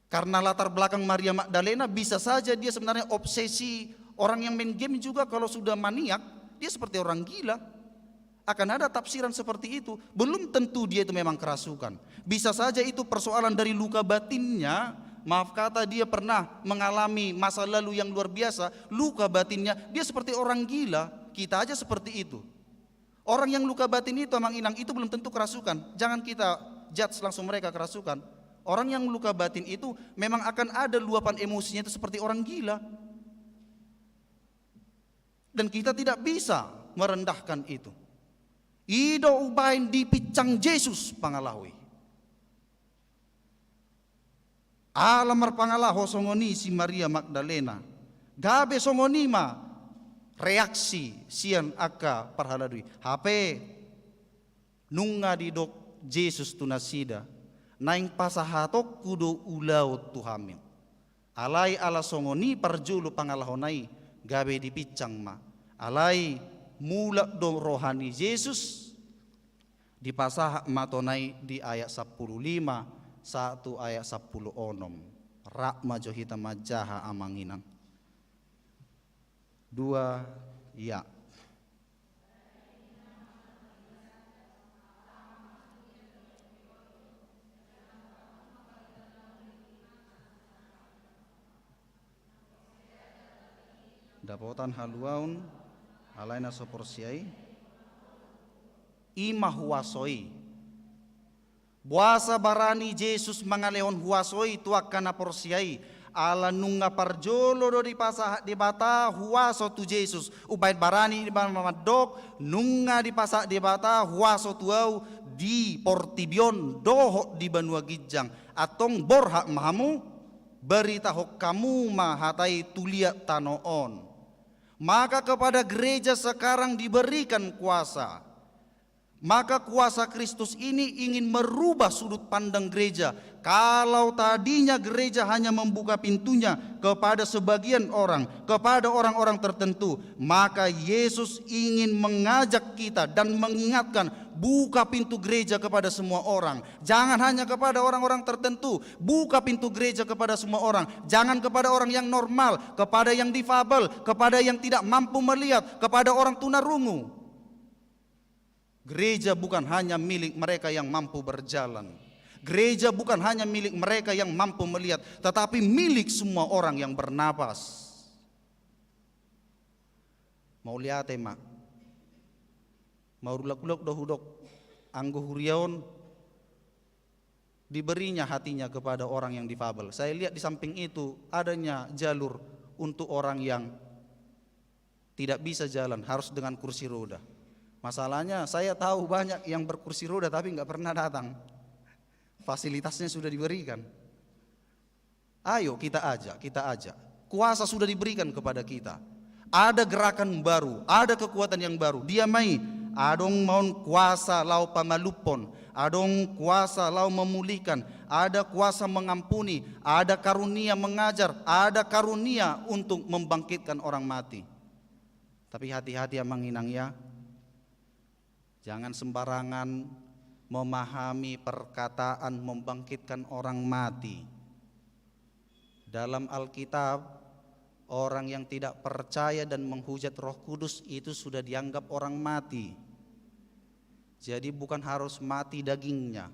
Karena latar belakang Maria Magdalena, bisa saja dia sebenarnya obsesi. Orang yang main game juga kalau sudah maniak, dia seperti orang gila. Akan ada tafsiran seperti itu. Belum tentu dia itu memang kerasukan. Bisa saja itu persoalan dari luka batinnya. Maaf kata, dia pernah mengalami masa lalu yang luar biasa. Luka batinnya, dia seperti orang gila. Kita aja seperti itu. Orang yang luka batin itu, amang inang, itu belum tentu kerasukan. Jangan kita judge langsung mereka kerasukan. Orang yang luka batin itu memang akan ada luapan emosinya itu seperti orang gila. Dan kita tidak bisa merendahkan itu. I do umbaen dipinsang Jesus pangalaho i. Ala marpangalaho songon i si Maria Magdalena, gabe songon i ma reaksi sian angka parhalado i. Hape nunga didok Jesus tu nasida, naeng pasahatonku do ulaon tu hamu. Alai ala songon i parjolo pangalahona i, gabe dipinsang ma. Alai mulak do roha ni Jesus, dipasahat ma tona i di ayat sampulu lima sahat tu ayat sampulu onom. Rap ma jo hita manjaha, amang inang. Dua, ya. Dapotan haluaon, alai na so porsea i, i ma huaso i. Boasa barani Jesus mangalehon huaso i tu angka na porsea i? Ala nunga parjolo do dipasahat Debata huaso tu Jesus. Umbaen barani ma mandok, nunga dipasahat Debata huaso tu ahu di portibi on dohot di banua ginjang. Antong borhat ma hamu, baritahon hamu ma hata i tu liat tano on. Maka kepada gereja sekarang diberikan kuasa. Maka kuasa Kristus ini ingin merubah sudut pandang gereja. Kalau tadinya gereja hanya membuka pintunya kepada sebagian orang, kepada orang-orang tertentu, maka Yesus ingin mengajak kita dan mengingatkan, buka pintu gereja kepada semua orang. Jangan hanya kepada orang-orang tertentu, buka pintu gereja kepada semua orang. Jangan kepada orang yang normal, kepada yang difabel, kepada yang tidak mampu melihat, kepada orang tunarungu. Gereja bukan hanya milik mereka yang mampu berjalan. Gereja bukan hanya milik mereka yang mampu melihat, tetapi milik semua orang yang bernapas. Mauliate ma. Marulak-ulak do hudok, anggo huria on diberinya hatinya kepada orang yang difabel. Saya lihat di samping itu adanya jalur untuk orang yang tidak bisa jalan, harus dengan kursi roda. Masalahnya, saya tahu banyak yang berkursi roda tapi nggak pernah datang. Fasilitasnya sudah diberikan. Ayo kita ajak, kita ajak. Kuasa sudah diberikan kepada kita. Ada gerakan baru, ada kekuatan yang baru. Dia mai, adong ma on kuasa laho pamalumhon, adong kuasa laho memulihkan, ada kuasa mengampuni, ada karunia mengajar, ada karunia untuk membangkitkan orang mati. Tapi hati-hati, amang inang, ya. Jangan sembarangan memahami perkataan membangkitkan orang mati. Dalam Alkitab, orang yang tidak percaya dan menghujat Roh Kudus itu sudah dianggap orang mati. Jadi bukan harus mati dagingnya.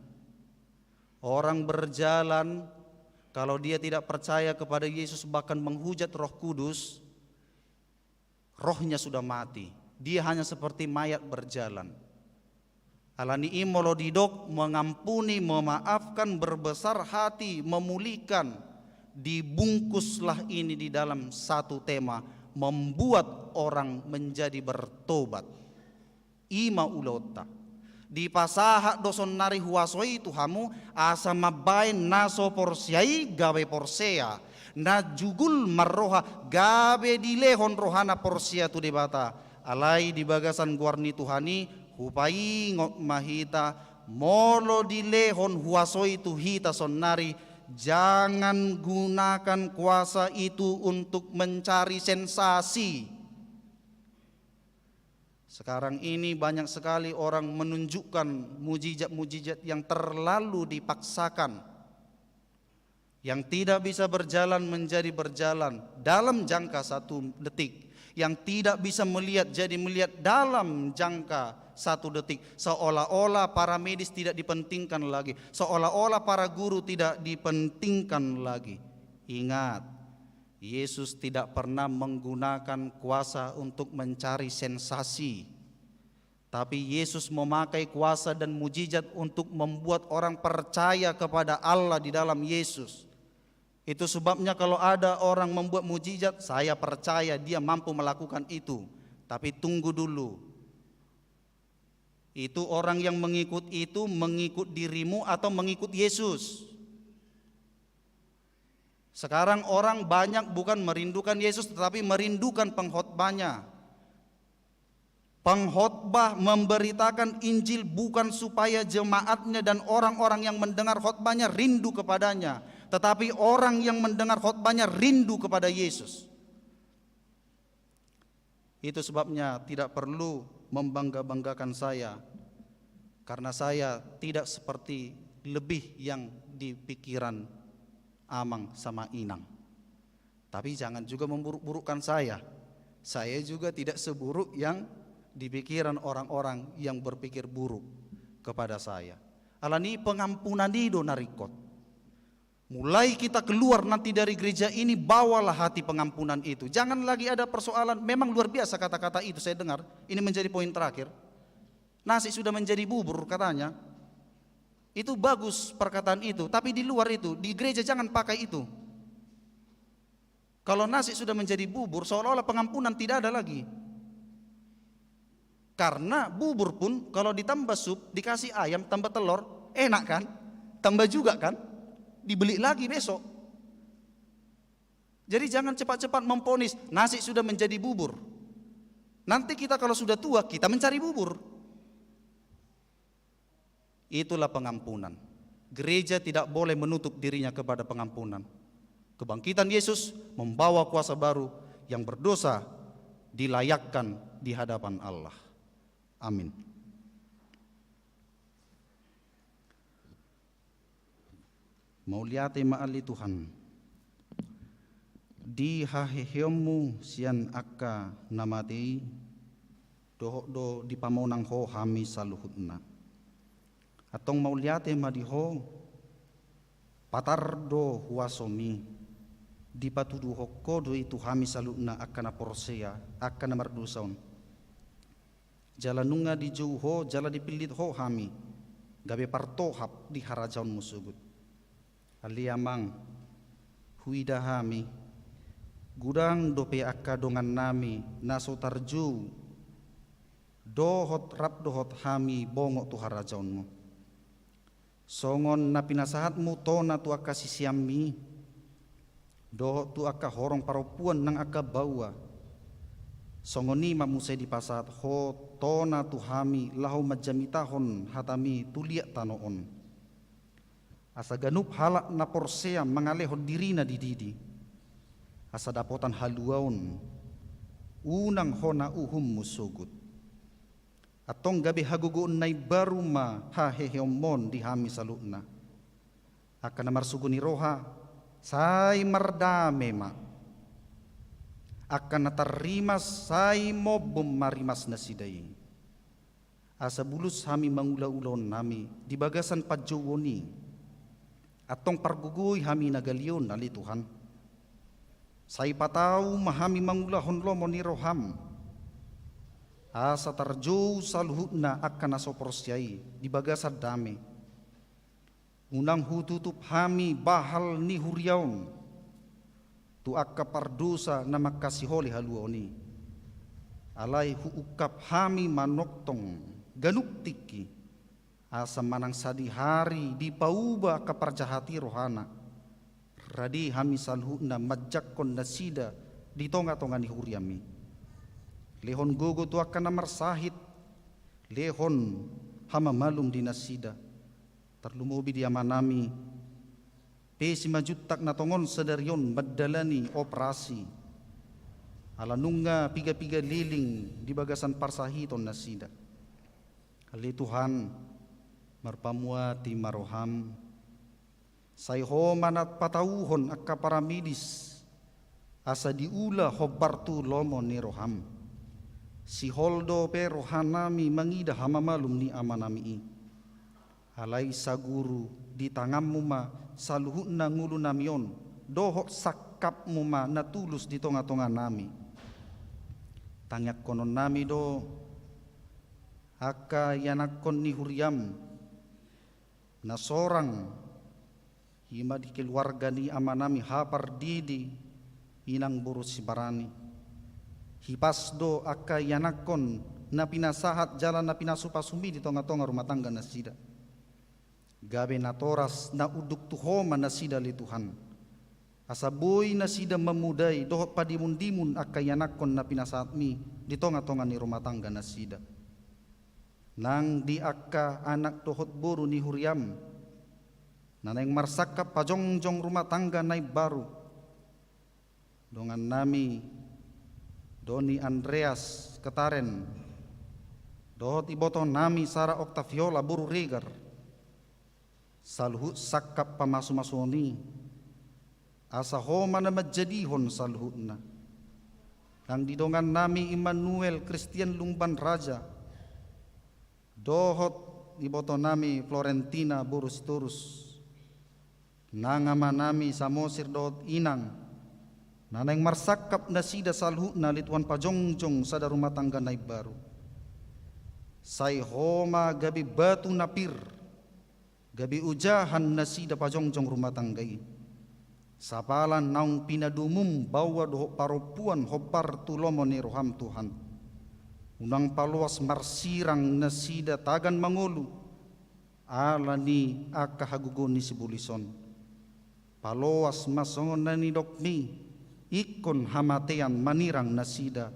Orang berjalan, kalau dia tidak percaya kepada Yesus bahkan menghujat Roh Kudus, rohnya sudah mati. Dia hanya seperti mayat berjalan. Alani i molo didok mengampuni, memaafkan, berbesar hati, memulihkan, dibungkuslah ini di dalam satu tema, membuat orang menjadi bertobat. I ma ulaonta. Dipasahat do sonnari huaso i tu hamu, asa mambaen na so porsea i gabe porsea, na jugul marroha gabe dilehon rohana porsea tu Debata. Alai di bagasan goar ni Tuhan i, hupaingot ma hita, molo dilehon huaso i tu hita sonnari, jangan gunakan kuasa itu untuk mencari sensasi. Sekarang ini banyak sekali orang menunjukkan mujizat-mujizat yang terlalu dipaksakan, yang tidak bisa berjalan menjadi berjalan dalam jangka satu detik, yang tidak bisa melihat jadi melihat dalam jangka satu detik, seolah-olah para medis tidak dipentingkan lagi, seolah-olah para guru tidak dipentingkan lagi. Ingat, Yesus tidak pernah menggunakan kuasa untuk mencari sensasi, tapi Yesus memakai kuasa dan mujizat untuk membuat orang percaya kepada Allah di dalam Yesus. Itu sebabnya kalau ada orang membuat mujizat, saya percaya dia mampu melakukan itu. Tapi tunggu dulu. Itu orang yang mengikut itu mengikut dirimu atau mengikut Yesus? Sekarang orang banyak bukan merindukan Yesus, tetapi merindukan pengkhotbahnya. Pengkhotbah memberitakan Injil bukan supaya jemaatnya dan orang-orang yang mendengar khotbahnya rindu kepadanya, tetapi orang yang mendengar khotbahnya rindu kepada Yesus. Itu sebabnya tidak perlu membangga-banggakan saya, karena saya tidak seperti lebih yang di pikiran amang sama inang. Tapi jangan juga memburuk-burukkan saya. Saya juga tidak seburuk yang di pikiran orang-orang yang berpikir buruk kepada saya. Alani pengampunan i do na ringkot. Mulai kita keluar nanti dari gereja ini, bawalah hati pengampunan itu. Jangan lagi ada persoalan, memang luar biasa kata-kata itu saya dengar. Ini menjadi poin terakhir. Nasi sudah menjadi bubur katanya. Itu bagus perkataan itu, tapi di luar itu, di gereja jangan pakai itu. Kalau nasi sudah menjadi bubur, seolah-olah pengampunan tidak ada lagi. Karena bubur pun kalau ditambah sup, dikasih ayam, tambah telur, enak kan? Tambah juga kan? Dibeli lagi besok. Jadi jangan cepat-cepat memponis, nasi sudah menjadi bubur. Nanti kita kalau sudah tua, kita mencari bubur. Itulah pengampunan. Gereja tidak boleh menutup dirinya kepada pengampunan. Kebangkitan Yesus membawa kuasa baru, yang berdosa dilayakkan di hadapan Allah. Amin. Mauliate ma ale Tuhan. Di haheheonmu sian angka na mate i, dohot do dipamonang Ho hami saluhutna. Antong mauliate ma di Ho, patar do huasomi, dipatuduhon Ho do i tu hami saluhutna angka na porsea, angka na mardosa on. Jala nunga dijou Ho, jala dipillit Ho hami, gabe partohap di harajaonmu sogot. Ale Amang, huida hami, godang dope angka dongannami na so tarjou, dohot rap dohot hami bongot tu harajaonmu. Songon na pinasahatmu tona tu angka siseanmi, dohot tu angka horong parompuan nang angka baoa. Songon i ma muse dipasahat Ho tona tu hami laho manjamitahon hatami tu liat tano on. Asa ganup halak na porsea mangalehon dirina di didi. Asa dapotan haluaon, unang hona uhummu sogot. Antong gabe hagogoon na imbaru ma haheheonmon di hami saluhutna. Angka na marsogo ni roha, sai mardame ma. Angka na tarrimas, sai mombom ma rimas nasida i. Asa bulus hami mangula ulaonnami di bagasan panjouon i. Antong pargogoi hami na galion, ale Tuhan. Sai patau ma hami mangulahon lomo ni roham. Asa tarjou saluhutna angka na so porsea i di bagasan dame. Unang hututup hami bahal ni huria on tu angka pardosa na mangkasiholi haluaon i. Alai huungkap hami manongtong ganup tingki. Asa manang sadihari dipauba angka parjahat i rohana. Rade hami saluhutna manjangkon nasida di tonga-tonga ni huriam i. Lehon gogo tu angka na marsahit, lehon hamamalum di nasida. Tarlumobi di amanami, pe Simanjuntak na tongon sadari on mandalani operasi. Ala nunga piga-piga leleng di bagasan parsahiton nasida. Ale Tuhan, marpamuati ma roham. Sai Ho ma na patauhon angka paramedis, asa diula hombar tu lomo ni roham. Sihol dope rohanami mangida hamamalum ni amanami i. Alai saguru di tanganmu ma saluhutna ngolunami on, dohot sangkapmu ma na tulus di tonga-tonganami. Tangiangkononnami do angka ianakhon ni huriam na sorang, i ma di keluarga ni amanami hapardidi, inang boru Sibarani. Hipas do angka ianakhon na pinasahat jala na pinasupasumi di tonga-tonga rumah tangga nasida. Gabe natoras na unduk tu Ho ma nasida ale Tuhan. Asa boi nasida mamodai dohot padimundimun angka ianakhon na pinasahatmi di tongatonga ni rumah tangga nasida. Nang di angka anak dohot boru ni huriam, na naeng marsangkap pajongjong rumah tangga na imbaru, dongannami Doni Andreas Ketaren, dohot ibotonami Sara Oktaviola boru Regar, saluhut sangkap pamasumasuon i, asa Ho ma na manjadihon saluhutna. Nang di dongannami Immanuel Christian Lumban Raja, dohot ibotonami Florentina boru Sitorus, nang amanami Samosir dohot inang, na naeng marsangkap nasida saluhutna, ale Tuhan, pajongjong sada rumah tangga na imbaru. Sai Ho ma gabe batu na pir, gabe ojahan nasida pajongjong rumah tangga i. Sapala naung pinadomum baoa dohot parompuan hombar tu lomo ni roham, Tuhan, unang paloas marsirang nasida tagan mangolu, ala ni angka hagogoon ni sibolis on. Paloas ma songon na nidokmi, ingkon hamatean manirang nasida,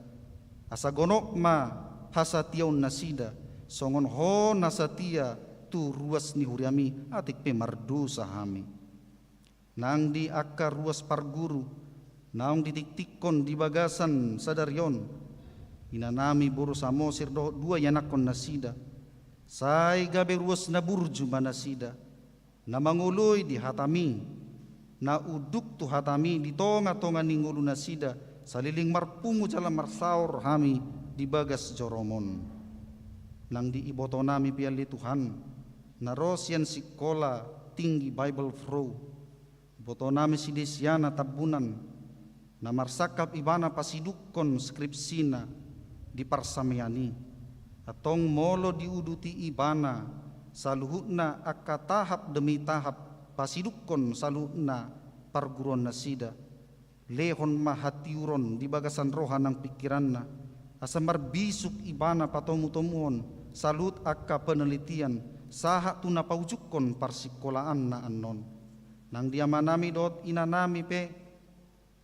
asa gonop ma hasatiaon nasida, songon Ho na satia tu ruas ni huriami, atik pe mardosa hami. Nang di angka ruas parguru naung ditiktikkon di bagasan sadari on, inanami boru Samosir dohot dua ianakhon nasida, sai gabe ruas na burju ma nasida, na mangoloi di hatami, na unduk tu hatami di tongatonga ni ngolu nasida, saleleng marpungu jala marsaor hami di bagas jorom on. Nang di ibotonami pe, ale Tuhan, na ro sian Sikola Tinggi Bible Pro, ibotonami si Desiana Tambunan, na marsangkap ibana pasidukkon skripsina di parsamean i. Antong molo diuduti ibana saluhutna angka tahap demi tahap pasidukkon saluhutna parguruan nasida, lehon ma hatiuron di bagasan roha nang pingkiranna, asa marbisuk ibana patomutomuhon saluhut angka penelitian sahat tu na paujungkon parsikolaanna annon. Nang di amanami dohot inanami pe,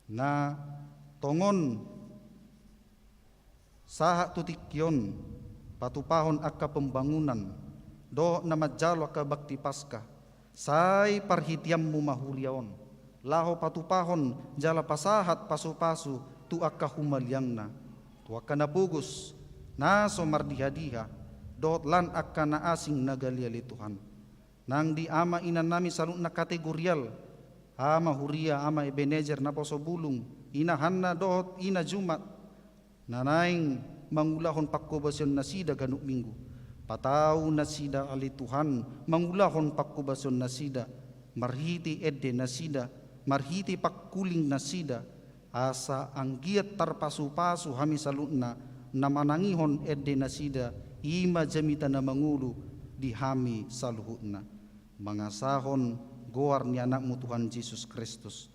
na tongon sahat tu tingki on patupahon angka pembangunan dohot na manjalo angka bakti Paskah, sai parhiteanmu ma huria on, laho patupahon jala pasahat pasupasu tu angka humaliangna, tu angka na pogos, na so mardihadiha, dohot lan angka na asing na gale, ale Tuhan. Nang di ama inanami saluhutna kategorial, ama huria, ama Ebenezer naposo bulung, ina Hanna dohot ina Jumat, na naeng mangulahon panghobasion nasida ganup minggu. Patau nasida, ale Tuhan, mangulahon panghobasion nasida, marhite ende nasida, marhite pangkuling nasida, asa anggiat tarpasupasu hami saluhutna, na manangihon ende nasida, i ma jamita na mangolu di hami saluhutna. Mangasahon goar ni Anakmu Tuhan Jesus Kristus,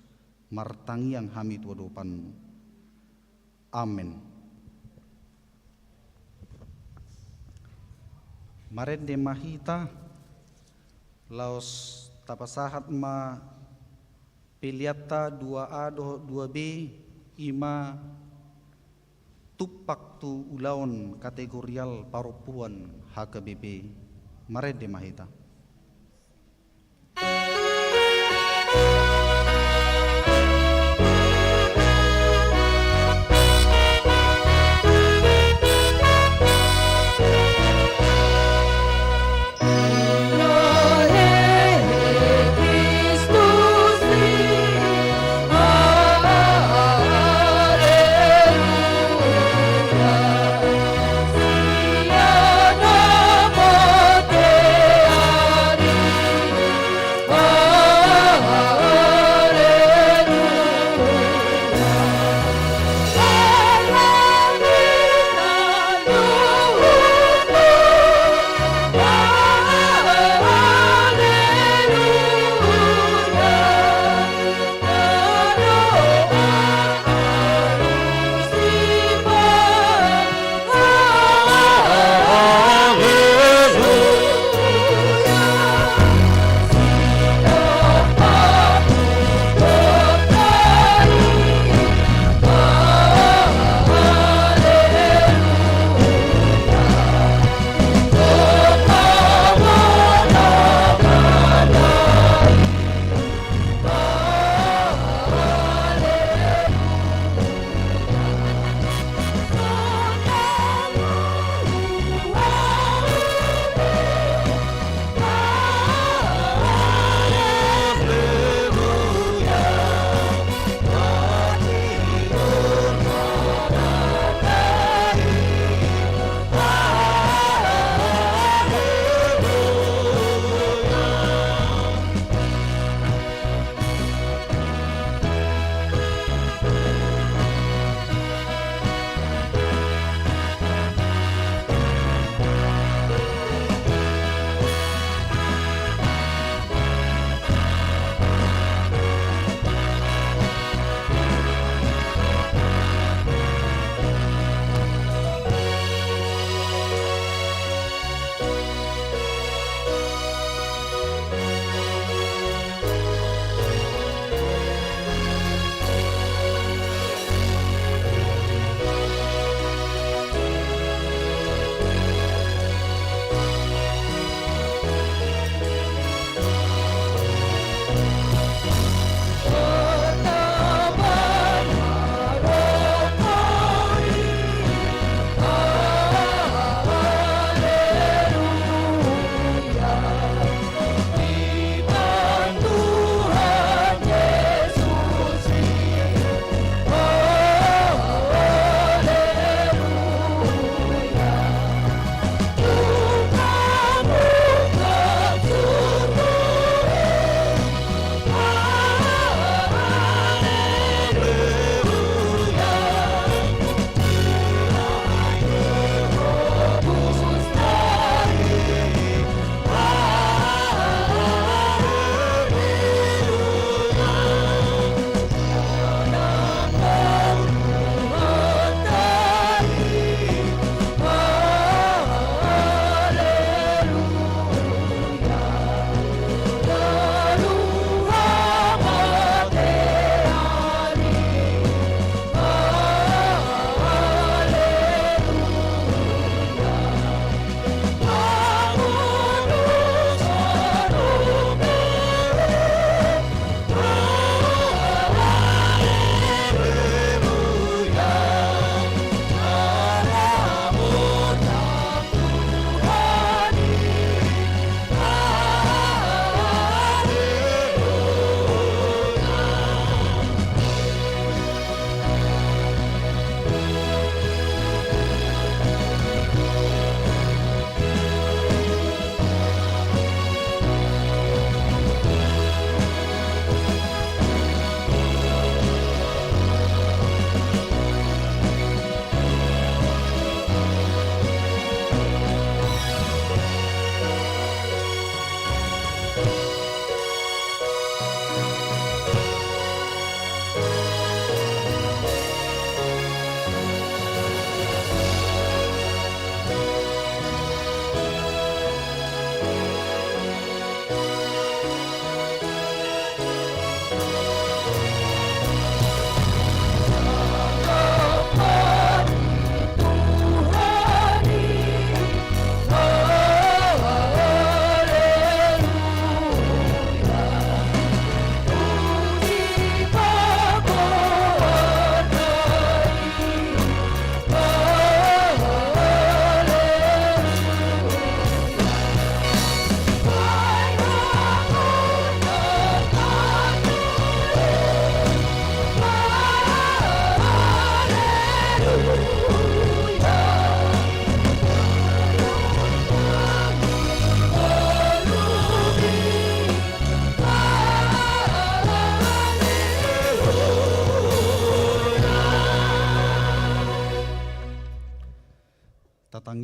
martangiang hami tu adopanmu. Amen. Marende ma hita, laos tapasahat ma peleanta dua A dohot dua B, i ma tumpak tu ulaon kategorial parompuan H K B P. Marende ma hita.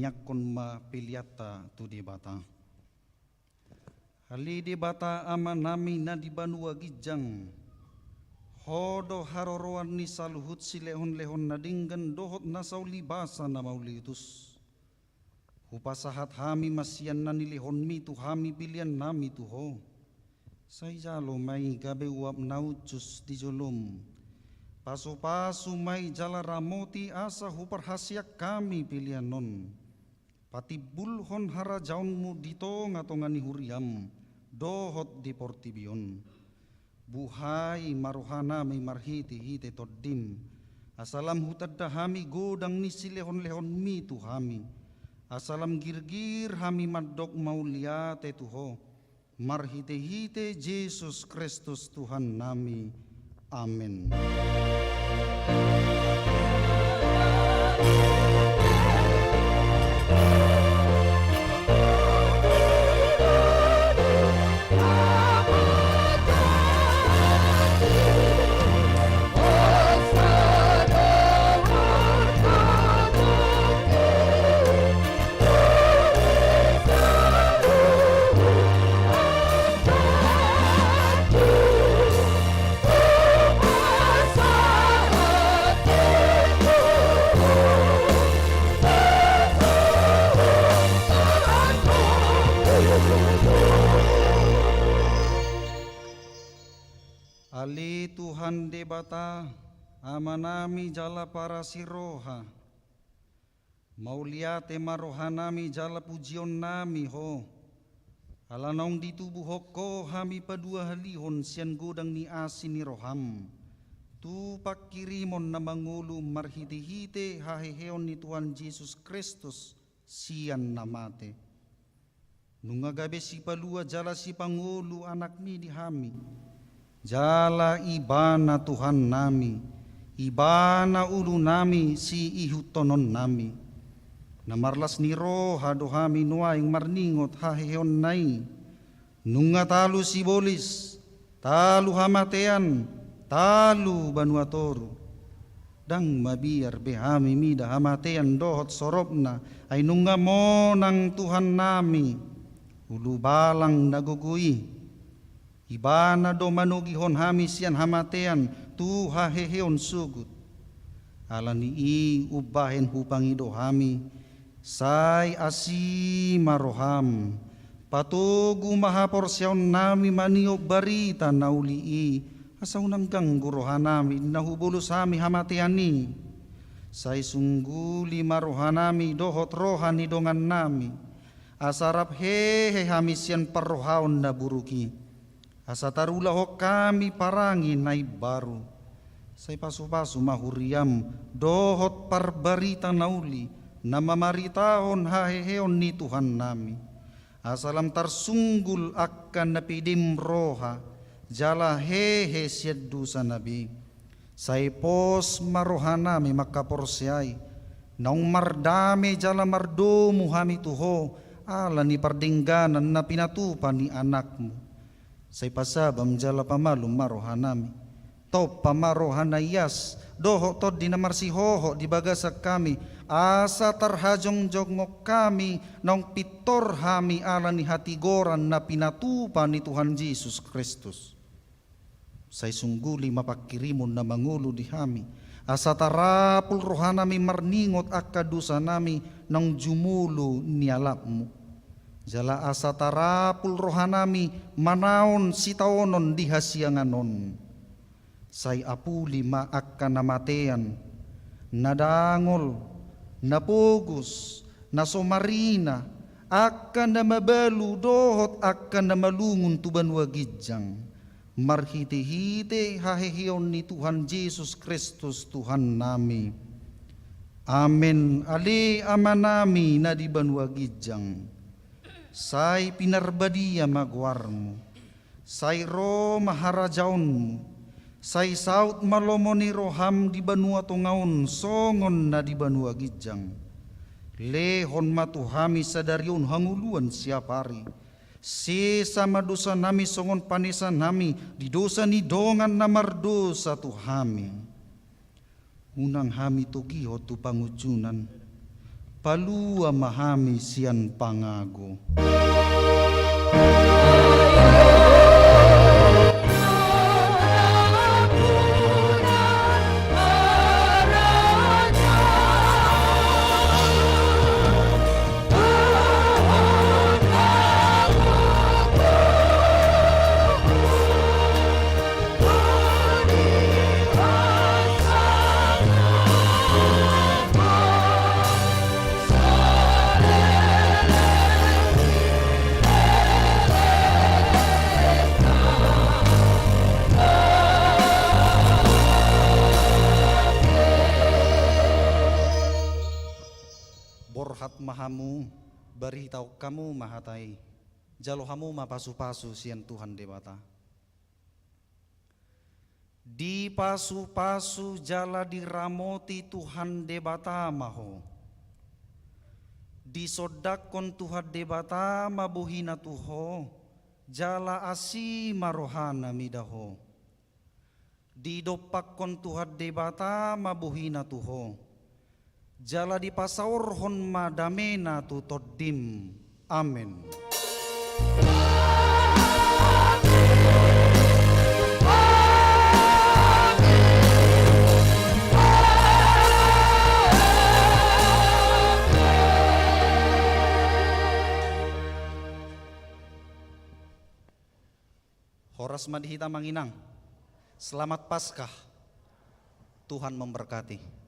Tangiangkon ma peleanta tu Debata. Ale Debata Amanami na di banua ginjang, Ho do haroroan ni saluhut silehonlehon na denggan dohot na saulibasa na mauliutus. Hupasahat hami ma sian na nilehonmi tu hami peleannami tu Ho. Sai jalo ma i gabe uap na uncus di jolom. Pasupasu ma i jala ramoti asa huparhaseang hami pelean on. Patimbulhon harajaonmu di tongatonga ni huriam dohot di portibi on. Buhai ma rohanami marhitehite Tondim, asa lam hutanda hami godang ni silehonlehonmi tu hami, asa lam girgir hami mandok mauliate tu Ho, marhitehite Jesus Kristus Tuhannami. Amen. Ale Tuhan Debata, Amanami jala parasi roha, mauliate ma rohanami jala pujionnami Ho, ala naung ditubuhon Ho hami paduahalihon sian godang ni asi ni roham, tu pangkirimon na mangolu marhitehite haheheon ni Tuhan Jesus Kristus sian na mate. Nunga gabe sipalua jala sipangolu Anakmi di hami, jala Ibana Tuhannami, Ibana ulunami siihuthononnami. Na marlas ni roha do hami nuaeng marningot haheheonna i. Nunga talu sibolis, talu hamatean, talu banua toru. Ndang mabiar be hami mida hamatean dohot soropna, ai nunga monang Tuhannami, Ulubalang na gogo i. Ibana do manogihon hami sian hamatean tu haheheon sogot. Ala ni i umbahen hupangido hami, sai asi ma roham, patogu ma haporseaonnami maniop barita na uli i, asa unang ganggu rohanami na hubolus hami hamatean i. Sai sungguli ma rohanami dohot roha ni dongannami, asa rap hehe hami sian parrohaon na buruk i. Asa tarulahon hami parange na imbaru. Sai pasupasu ma huriam dohot parbarita na uli na mamaritahon haheheon ni Tuhannami. Asa lam tarsunggul angka na pidem roha, jala hehe sian dosana be. Sai pos ma rohanami mangkaporseai, naung mardame jala mardomu hami tu Ho, ala ni pardengganan na pinatupa ni Anakmu. Sai pasabam jala pamalum ma rohanami. Tompa ma roha na ias, dohot tondi na marsihohot di bagasan hami, asa tarhajongjongkon hami, naung pintor hami ala ni hatigoran na pinatupa ni Tuhan Jesus Kristus. Sai sungguli ma pangkirimon na mangolu di hami, asa tarapul rohanami marningot angka dosanami naung jumolo nialapmu. Jala asa tarapul rohanami manaon sitaonon di hasiangan on. Sai apuli ma angka na matean, na dangol, na pogos, na so marina, angka na mabalu dohot angka na malungun tu banua ginjang, marhitehite haheheon ni Tuhan Jesus Kristus Tuhannami. Amen. Ale Amanami na di banua ginjang, sai pinarbadia ma goarmu. Sai ro ma harajaonmu. Sai saut ma lomo ni roham di banua tonga on songon na di banua ginjang. Lehon ma tu hami sadari on hangoluan siapari. Sesa ma dosanami songon panesanami di dosa ni dongan na mardosa tu hami. Unang hami togihon tu pangunjunan. Palua ma hami sian pangago. Borhat ma hamu, baritaon hamu ma hata i. Jalo hamu ma pasupasu sian Tuhan Debata. Dipasupasu jala diramoti Tuhan Debata ma ho. Disondangkon Tuhan Debata ma bohina tu ho, jala asi ma rohana mida ho. Didompakkon Tuhan Debata ma bohina tu ho, jala dipasaorhon ma damena tu tondim. Amen. Horas ma di hita, Amang Inang. Selamat Paskah. Tuhan memberkati.